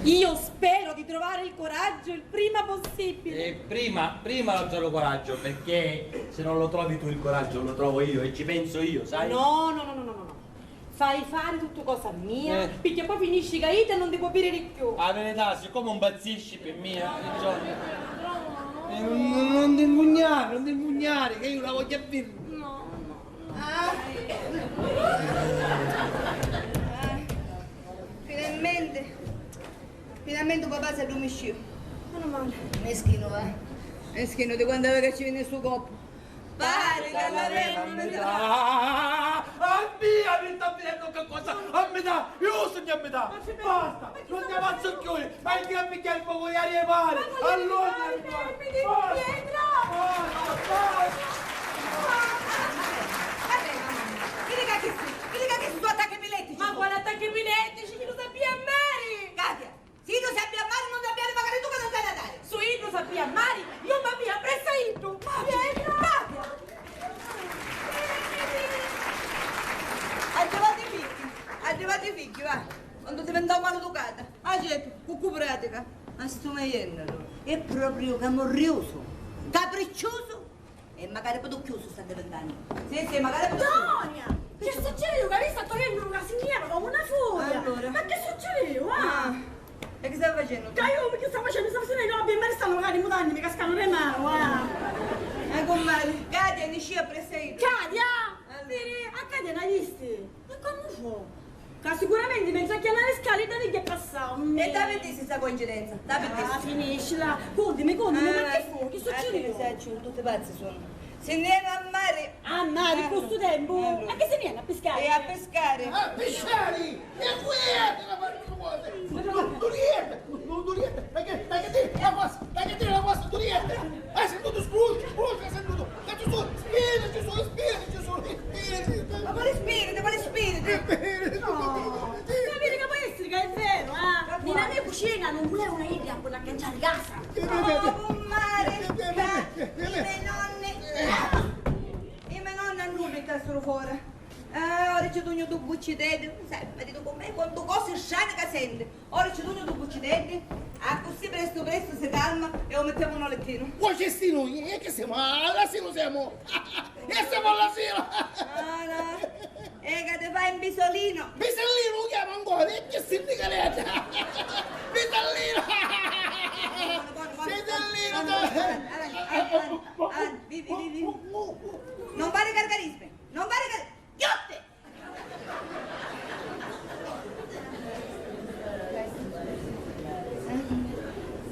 Io spero di trovare il coraggio il prima possibile. E prima, prima lo trovo coraggio, perché se non lo trovi tu il coraggio, lo trovo io e ci penso io, sai? No, no, no, no, no, no, no. Fai fari tuttu cosa a mia, eh, picchì poi finisci ca idda non ti pò vidiri cchiù. A verità, siccome impazzisci pi mia, eh, non, non ti invugnari, non ti invugnari, che io la voglio a vidiri. No, no, no. Ah. Ah. Finalmente, finalmente u papà s'addummisciu. Meno male. Meschinu, va. Meschinu, di quantu aveva che ci veni stu coppu. Pari ca l'avemu a mità. Ah, a mia mi sta vidennu qualcosa a mità. Io sugnu a mità. Basta, non ti avanzu cchiù. Ma chi a picchiari il fuoco di aria e mare? Allora, Pietro! Basta, basta. Vabbè, mamma mia. Vidi ca chi si, vidi ca chi si su attacchi epilettici. Ma quali attacchi epilettici? Chi lu sapia a mari? Katia, si iddu sapia a mari, non t'avia di pagari tu ca non sai natari. Su iddu sapia a mari, io m'avia appressu a iddu. Pietro! Katia! Arrivati i figghi, arrivati i figghi, va. Quantu diventau maleducata. Ah, certu, cu cu pratica. Ma stu maiennu, allora, è propriu camurriusu, capricciusu e macari pudducchiusu sta divintannu. Sì, sì, macari pudducchiusu. Tonia! Chi succidiu? Ca mi sta tojennu la signora comu una furia! Allora. Ma chi succidiu, ah? Ah, e chi stai facennu tu? Ca io chi sta facennu? Sta facennu i robbi e mi restanu macari i mutanni, mi cascanu le mani, ah! Eh, cummari, Katia niscìu appressu a iddu. Katia? Allora. Viri, a Katia la visti? Ma comu fu? Ca sicuramenti mentri acchianava i scali, idda mi passau. E dda vidissi sta coincidenza? Dda vidissi? Ah, finiscila. Cuntimi, cuntimi, ma chi fu? Chi succidiu? Ah, sacciu, tutti pazzi sunnu. Si nni enu a mari. A mari, cu stu tempu? Allora. Ma chi si nni enu, a piscari? E a piscari. A piscari? E cu iè? Durietta, durietta, durietta, ma che, ma che ti la cosa, ma che ti la cosa, durietta? Hai sentutu scrusciu, scrusciu, hai sentutu? Ca ci su spiriti, ci su spiriti, ci su spiriti. Ma quali spiriti, quali spiriti? Spiriti. No. Sapiti ca pò essiri ca è veru, ah? Nni la me cucina non vulevanu iddi a quella a canciari casa. Oh, cummari, i me nonni, i me nonni a nuddu mi cassuru fora. Ah, ora ci dugnu du bucciteddi, sai, maritu cu me, quantu cosi strani ca senti. Ora ci dugnu du bucciteddi, Accussì prestu prestu si calma e 'u mittemu nô lettinu. Ô cestinu, e chi semu? A l'asinu semu! E semu a l'asinu! Ah, no. E ca ti fai 'n pisolinu! Pisellinu 'u chiamu ancora, e chi si nicaredda! Pisellinu! Pisellinu! Avanti, avanti, avanti, avanti, vivi, vivi. Non fari carcarismi, non fari car-, chiutti!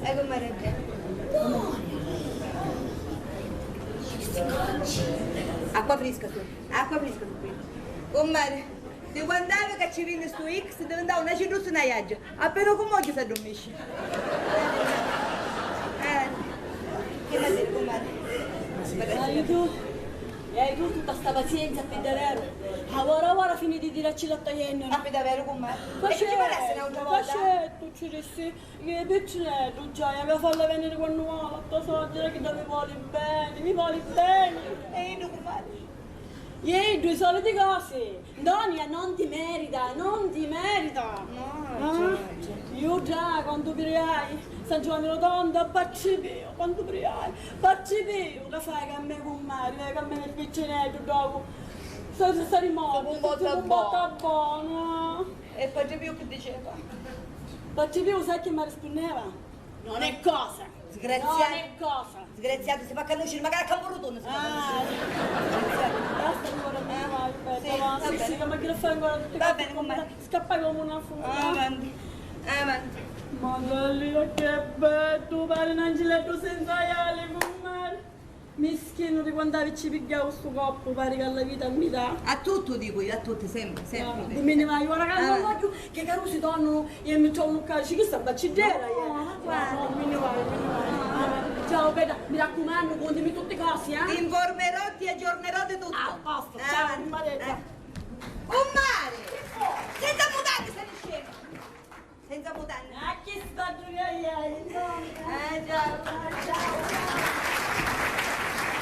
Eh, cummari. Acqua frisca su, acqua frisca su qui. Cummari, di quant'havi ca ci vinni stu X, divintau na citruzza e na iaggia. Appena cu mogghiu s'addummisci. Eh, chi m'ha diri, cummari? Hai tu, e hai tu tutta sta pazienza pi daveru? Avora, avora fini di tiracci la taglienna. Ma pi daveru, cummari? E chi ci parassi n'autra vota? Facettu, ci dissi, che piccineddu già, e aveva falla veniri quannu va a latta soggira, chi mi voli beni, mi voli beni. E iddu, cummari? Iddu, i soliti cosi. Donia non ti merita, non ti merita! No, ah, già, già. Iu già, quantu priai, San Giovanni Rotondo, Patri Piu, quantu priai, Patri Piu, ca fai ca me cummari, fai ca me piccineddu, dopu, sta, sta di moda, sta di moda bona. E Patri Piu chi diceva? Patri Piu, sai chi mi rispunneva? Non è cosa! Sgraziato. Non è cosa! Sgraziato, si fa canusciri, magari a campu rutunnu si fa canusciri. Ah, basta ancora, mi vai, aspetta, avanti. Sì, sì, ma che fai ancora tutti quanti? Va bene, cummari. Scappa come una furia. Avanti, avanti. Madonna, che beddu, pari n'angileddu senza aiali, cummari. Mischinu, di quantu havi ci pigghiau stu coppu, pari ca la vita mi dà. A tutti dicu io, a tutti, sempre, sempre. Dimmi, vai, ora ca non vogghiu che carusi tornano e mi trovano qua, dici, chista baciddera, eh. No, no, mi ne vai, mi ne vai. Ciao, bella, mi raccumannu, contimi tutti cosi, eh. Ti informerò, ti aggiornerò di tutto. A posto, ciao, arrivederci. Cummari! Senza mutande stai scema! Senza mutande. A chi sbaddu che hai? Eh, già.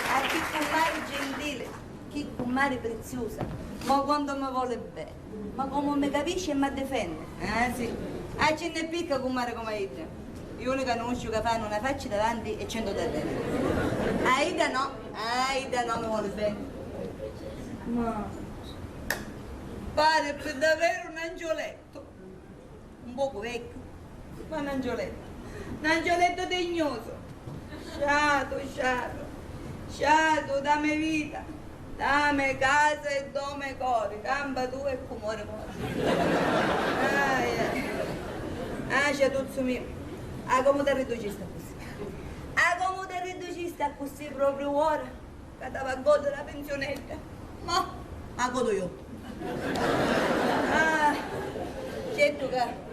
A chi cummari gentili, chi cummari priziusa, ma quantu mi voli beni, ma comu mi capisci e m'addifendi. Ah, sì. Ah, ci nn'è picca cummari comu a idda. Iu ni canusciu ca fannu na facci davanti e centu darreri. A idda no, a idda no mi voli beni. Ma pari pi daveru n'angiolettu. Un pocu vecchiu, ma n'angiolettu, n'angiolettu tignusu. Sciatu, sciatu, sciatu dâ me vita, dâ me casa e dô me cori, campa tu e cu mori mori. Ah, eh. Ah, sciatuzzu miu, ah, comu t'arridducisti accussì? Ah, comu t'arridducisti accussì propriu ora? Ca t'ava a gòdiri la pinziunedda. Mo a godu iu. Ah, certu ca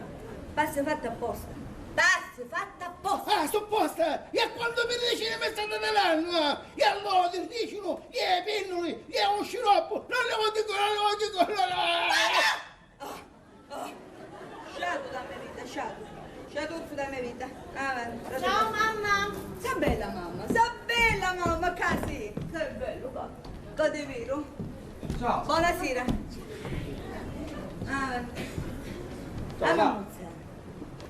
passi fatti apposta. Passi fatti apposta! Ah, supposta! E quantu mi dici mi sta rivilannu, ah! E allora ti dicinu, e pinnuli, e u sciroppu, non li vogghiu, non li vogghiu, non li vogghiu. Ah! Oh, sciatu dâ me vita, sciatu. Sciatuzzu dâ me vita. Avanti. Ciao, mamma. Sa bella mamma, sa bella mamma, ca si. Che bellu, ca. Ca ti viru. Ciao. Bonasira. Avanti. Ciao, mamma.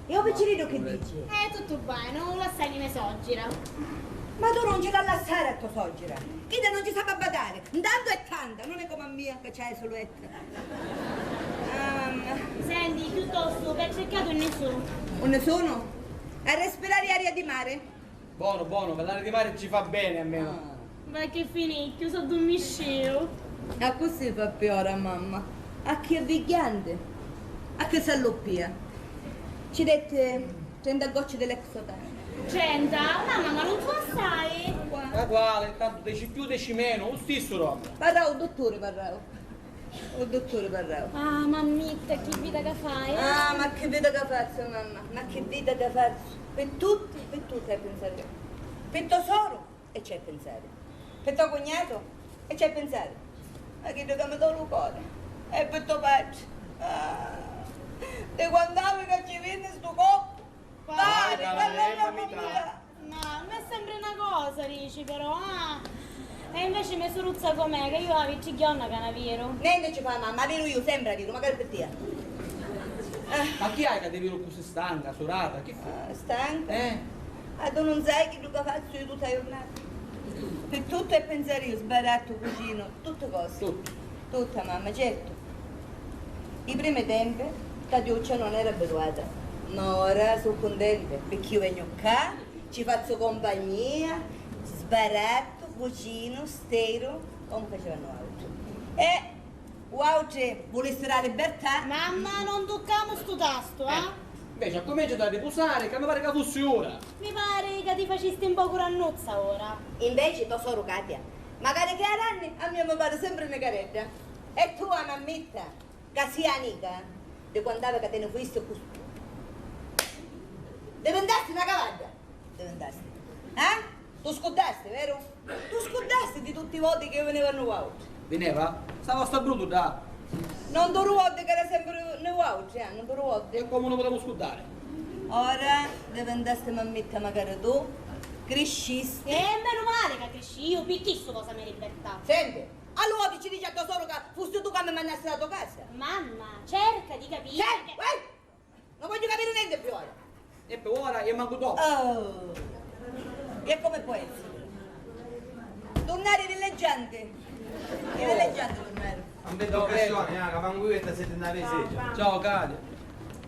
E u picciriddu chi dici? Eh, tuttu beni, u lassai di me soggira. Ma tu non ci l'ha lassari a to soggira. Chidda non ci sa babbadari. Ntantu è tanta, non è comu a mia ca c'hai sulu etta. Ehm. Senti, chiuttostu, pi circari unni su. Unni sunu? A respirari aria di mari. Bonu, bonu, ca l'aria di mari ci fa beni a menu. Ah. Va chi finicchiu, s'addummiscìu. Accussì fa pi ora, mamma. A chi è vigghianti, a chi s'alluppìa. Ci detti trenta gocci di Lexotan. Trenta? Mamma, ma non tu assai? Ma quali? Tantu deci più, deci menu, u stissu, Romy. Parrau, u dutturi parrau. U dutturi parrau. Ah, mammitta, chi vita ca fai, eh? Ah, ma chi vita ca fazzu, mamma, ma chi vita ca fazzu. Pi tutti, pi tutti hai pinsari. Pi to soru e ci hai pinsari. Pi to cugnatu e ci hai pinsari. Ma chiddu ca mi dò lu cori è pi to patri. Ah, di quant'havi ca ci vinni stu coppu? Pari, pari, ca l'è la verità. Ma, ma è sempre na cosa, dici, però, ah. E inveci me suruzza com'è, ca iu havi tri ghiorna ca na viru. Nenti ci fa, mamma, a viru iu, sempri a viru, macari pi tia. Ma chi hai ca ti viru così stanca, surata? Chi fu? Ah, stanca? Eh? Ah, tu non sai chiddu ca fazzu io tutta la giornata? Pi tuttu è pensari io, sbarattu, cucinu, tutti cosi. Tuttu? Tutta, mamma, certu. I primi tempi, Catiuccia non era abituata, ma ora su cuntenta, picchì io vegnu ccà, ci fazzu compagnia, sbarattu, cucinu, steru, comu facevanu autri. E Vuautri vulisti la libertà? Mamma, non tuccamu stu tastu, eh? Eh, inveci accuminciati a ripusari, ca mi pari ca fussi ura. Mi pari ca ti facisti un pocu rannuzza ora. Inveci to soru Katia, macari chi ha ranni, a mia mi pari sempri nicaredda. E tu, a mammitta, ca si a nica, di quant'havi ca ti ni fuisti cu... divintasti na cavadda. Divintasti. Eh? Tu scuddasti, veru? Tu scuddasti di tutti i voti che io veniva a nuautri? Vineva? Stava sta bruttu, dda! Non tu ruvoddi che era sempre nuautri, eh? Non tu ruvoddi? E comu nu putemu scuddari? Ora divintasti mammitta macari tu, criscisti. E menu mali ca crisci io, picchì stu cosa mi libertà. Senti, allura ti ci dici a to soru ca fusti tu ca mi mannasti da to casa? Mamma, cerca di capiri. Senti, che uè! Non vogghiu capiri nenti più ora. E pi ora e mancu dopu. Oh. E comu pò essiri? Turnari villeggianti. I villeggianti turnari. Non vedo occasione, eh, ca mancu io e te senti andari in seggia. Ciao, cari.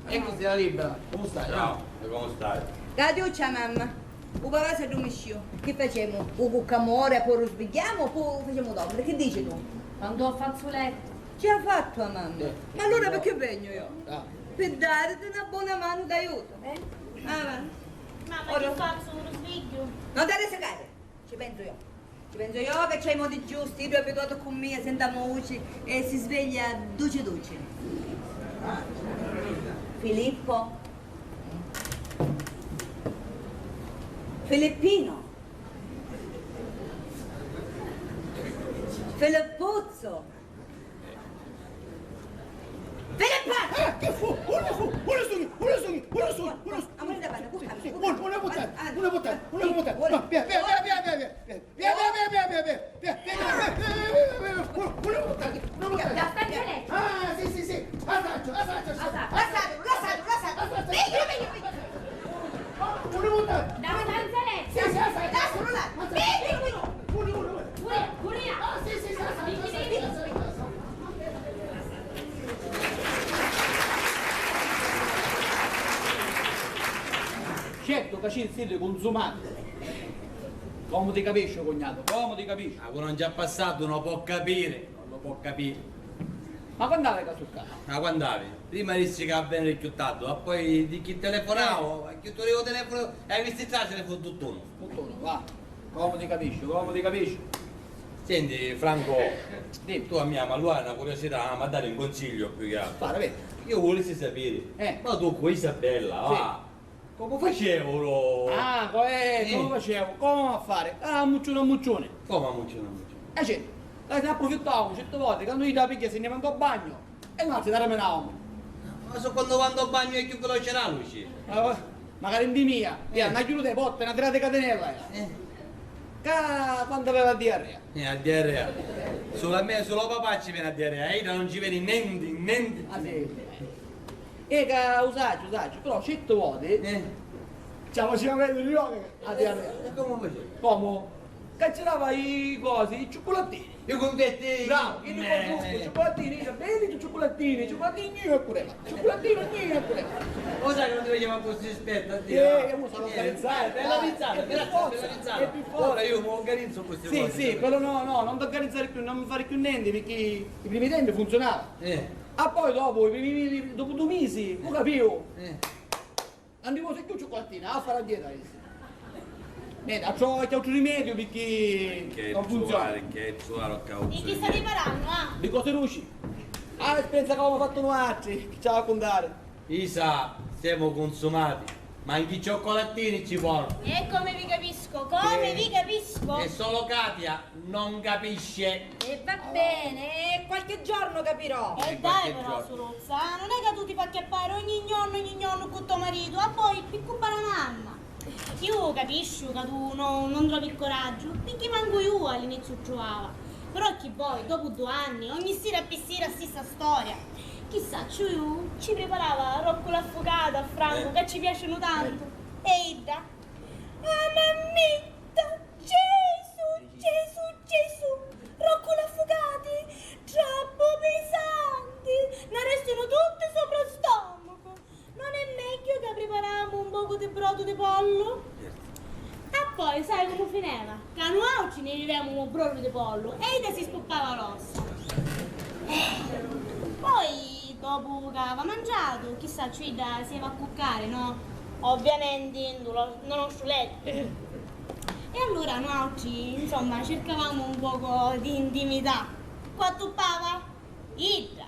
Ecco, sei libera. Come stai? Ciao, e come stai? Catiuccia, mamma. U papà s'addummisciu. Chi facemu? U cuccamu ora e poi u sbigghiamu o poi u facemu dormiri? Chi dici tu? Quantu u fazzulettu. Ci ha fattu a mamma. Eh. Ma allura picchì vegnu io? Ah. Pi dariti na bona manu d'aiutu. Eh? Ah, va. Mamma, chi fazzu? Lu sbigghiu? Non ti arrisicari. Ci pensu io. Ci pensu io ca c'hai i modi giusti, iddu è abituatu cu mia, senta a mo vuci e si sveglia duci duci. Filippo. Filippino. Filippuzzo. Filippa! Eh, chi fu? Unni fu? Unni sugnu? Unni sugnu? Unni sugnu? Unni sugnu? Amuri da banda, curca, sì, curca. Una, una vota, una vota, una vota. No, via, via, via. Via, via, via. Una vota, una vota. Ah, sì, sì, sì. A sacciu, a sacciu, a sacciu. Lassatulu, lassatulu, lassatulu. Piglilu, piglilu, piglilu. Una vota. Sì, sì, a sacciu. Lassatulu, lassatulu. Piglilu, piglilu. Una, una, una. Curria, curria! Ah, sì, sì, sì, sì, sì, sì, sì. Certu ca ci siti cunsumati. Comu ti capisciu, cugnatu, comu ti capisciu? Ah, cu non ci ha passatu non lo può capire, non lo può capire. Ma quant'havi ca su ccà? Ma quant'havi? Prima dissi ca a veniri chiù tardi, ma poi di chi telefonavo, eh, a chi tu telefono e hai visto il telefono, tutt'uno. Tutt'uno, va. Comu ti capisciu, comu ti capisciu. Senti, Franco, dimmi. Tu a mia, ma allora una curiosità, ah, ma dare un consiglio più che altro. Fare, vedi. Io volessi sapere, eh, ma tu con Isabella, sì, va, comu facevano? Ah, co-, eh, comu facevo? Comu a fare? Ah, ammucciuni, ammucciuni. Comu ammucciuni, ammucciuni? Eh, certu. Ca si approfittavamo certe volte, quando io da piglia se ne va a bagno. E no, si la remenavamo. Ma so quando vado al bagno è più veloce la luce. Eh, magari in di mia, eh, una chiuduta di porta, una tirata di catenella, eh. Eh. Ca quando aveva diarrea. Eh, a diarrea. Solo a me, solo a papà ci viene a diarrea, a ida non ci viene niente, niente. Ah, sì. Eh, ca u sacciu, u sacciu, però certe volte, eh, ci la faceva vedere io a diarrea. E come facevi? Come? Ca ci dava i cosi, i ciucculatini. I cunfettini. Bravo, i cunfettini, i ciucculatini, i belli ciucculatini, i ciucculatini, io e cureva. Ciucculatino, io e cureva. Lo sai che non ti faceva così, aspetta, eh, io mi sono organizzato. Bella pensata, grazie, bella pensata. Ora io mi organizzo queste cose. Sì, sì, quello no, no, non ti organizzare più, non mi fare più niente, perché i primi tempi funzionava. Eh. Ah, poi dopo, i primi, dopo due mesi, lo capivo. Eh. Non ti vuoi più cioccolattina, a fare a dieta, io. Niente, ho trovato un altro rimedio perché non funziona. Che suare, che suare, ho... Di chi stai parlando, ah? Di cose luci. Ah, pensa che avevamo fatto noi altri, che ci ha da contare. Isa, siamo consumati. Ma anche i cioccolatini ci vuole. E come vi capisco, come vi capisco? E solo Katia non capisce. E va bene, e qualche giorno capirò. E dai però, suruzza, non è che tu ti fai acchiappare ogni giorno, ogni giorno con tuo marito, a poi pi cubba la mamma. Io capisco che tu no, non trovi il coraggio, perché manco io all'inizio trovava. Però chi vuoi, dopo due anni, ogni sera a piscina stessa storia. Chi sacciu ju, ci priparava Roccu l'affucatu a Francu, eh, ca ci piacinu tantu. Eh. E idda: "Ah, mammitta, Gesù, Gesù, Gesù, Roccu l'affucati, troppu pisanti, n'arrestinu tutti sopra u stomacu. Non è megghiu ca priparamu un pocu di brodu di pollu?" E poi sai comu fineva? Ca nuautri ni vivemu un brodu di pollu e idda si spuppava l'ossa. Eh, poi, dopu ca ava mangiatu, chi sacciu, idda si ava a cuccari, no? Ovviamenti, nto lo, nto nostru lettu. E allura nuautri, insomma, circavamu un pocu di intimità. Cu attuppava? Idda.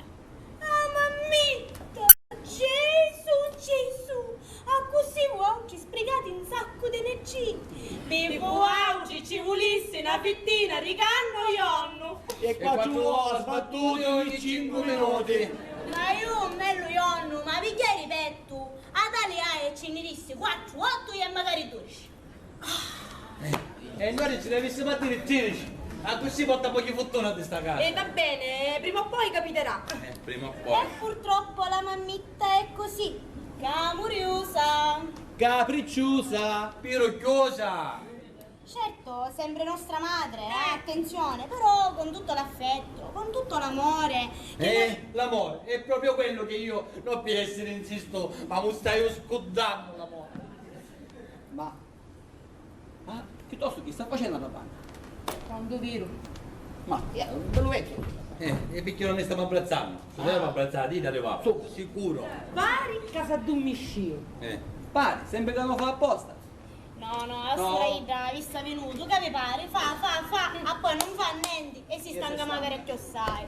Ah, mammitta! Gesù, Gesù! Accussì vuautri sbrigati un saccu d'energia! Pi vuautri ci vulissi na fittina di carni o jonnu! E quattru ova sbattuti ogni cincu minuti! Ma ju, un bellu jonnu, ma pigghiai di pettu, a tali aia ci nni dissi quattru, ottu e macari dudici! Eh, e noi ci ne avessimo a dire tredici, accussì porta pochi fortuna di sta casa. E va bene, prima o poi capiterà. Eh, prima o poi. E purtroppo la mammitta è così, camuriusa. Capricciusa. Pirucchiosa. Certo, sempre nostra madre, eh, attenzione, però con tutto l'affetto, con tutto l'amore. Eh, l'amore, è proprio quello che io non per essere insisto, ma mi stai scudando l'amore. Ma Ma chiuttostu chi sta facennu a Ravanna? Quantu viru. Ma, eh, un bellu vecchiu. Eh, e picchì non ne stiamo abbrazzando? Se dobbiamo abbrazzare, dite, arrivava. Su. Sicuro. Pari ca s'addummiscìu. Eh. Pari, sempri ca lo fa apposta. No, no, a sua idda, vista vinutu, ca vi pari? Fa, fa, fa, a poi non fa nenti e si stanca magari cchiossai.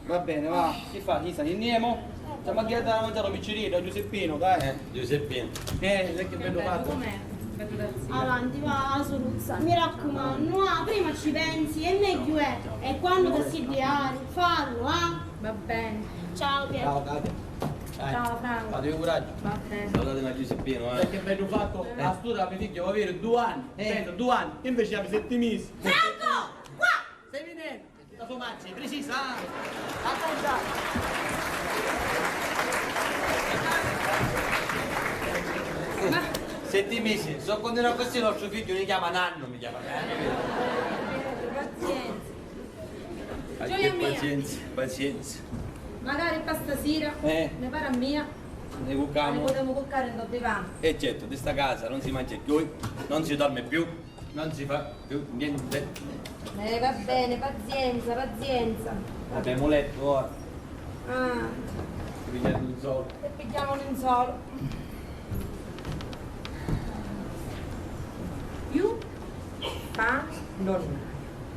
Va bene, va. Chi fa, Isa? Innemu? Stiamo a ghiardare a mangiare un picciriddu, Giuseppino, dai. Eh, Giuseppino. Eh, che bello fatto. Avanti, va, suruzza, mi raccumannu, ah, prima ci pensi e megghiu è. E quannu ti si diari, fallu, ah. Va bene. Ciao, Pietro. Ciao, Katia. Dai. Ciao, Franco. Fate coraggio. Va bene. Salutati a Giuseppino, eh. Che bello fatto. Eh. A stu ora mi figghiu va avere due anni. Eh. Pensa, due anni. Invece aveva sette mesi. Franco! Qua! Stai venendo? La sua madre, precisa, ah! Attenta! Sette mesi, se continua così nostru figghiu ni chiama nannu, mi chiama. Pazienza. Gioia mia. Pazienza, pazienza. Magari pa stasira, eh, mi pari a mia, ne cuccamo. Ne putemu cuccari nto divanu. E certo, di sta casa non si mangia più, non si dorme più. Non si fa più niente. Eh, va bene, pazienza, pazienza. Abbiamo letto ora. Ah. Pigliamo un solo. E pigliamo un solo. Ju fa nonna.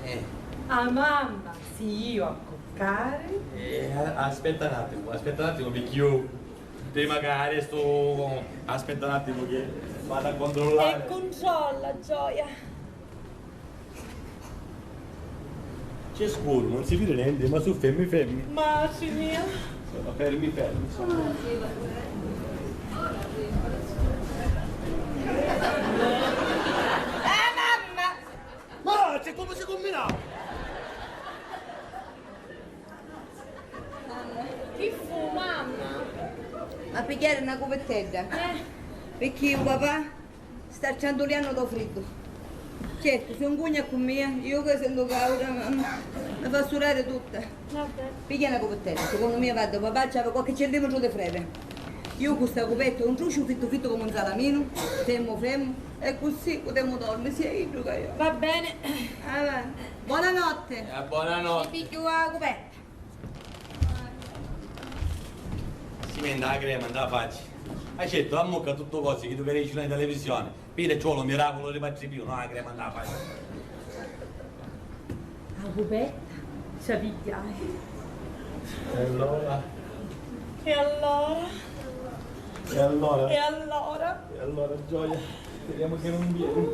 Eh. A mamma, si io a cuccare. Eh, a-, aspetta un attimo, aspetta un attimo, perché io Prima ca arestu, aspetta un attimo che vado a controllare. E controlla, gioia. C'è scuru, non si vede niente, ma su fermi, fermi. Madre mia. Sono fermi, fermi, insomma. Ah, mamma! Ma c'è come si combinava? Chi fu, mamma? A pigghiari na cuvettedda. Eh. Picchì u papà sta ciantuliannu dô friddu. Certu, si uncugna cu mia, iu ca sentu cauda, mamma, mi fa sudari tutta. Vabbè. Pigghia na cuvettedda, secunnu mia, vadda, u papà ci havi qualchi centimetru di freve. Iu cu sta cuvetta, un truciu fittu fittu comu un salaminu, femmu femmu, e cusì putemu dormi, sia iddu ca iu. Va bene. Ah, va. Buonanotte. Eh, buonanotte. Ti pigghiu a cuvetta. Si menta a crema nta facci. Ah, certu, ammucca tuttu cosi chi tu vedi in televisione. Pida ci voli un miraculu di Patri Piu, no a crema nta facci. A cuvetta ci a pigghiai. E allora? E allora? E allora? E allora? E allora, gioia, speriamo che non viene.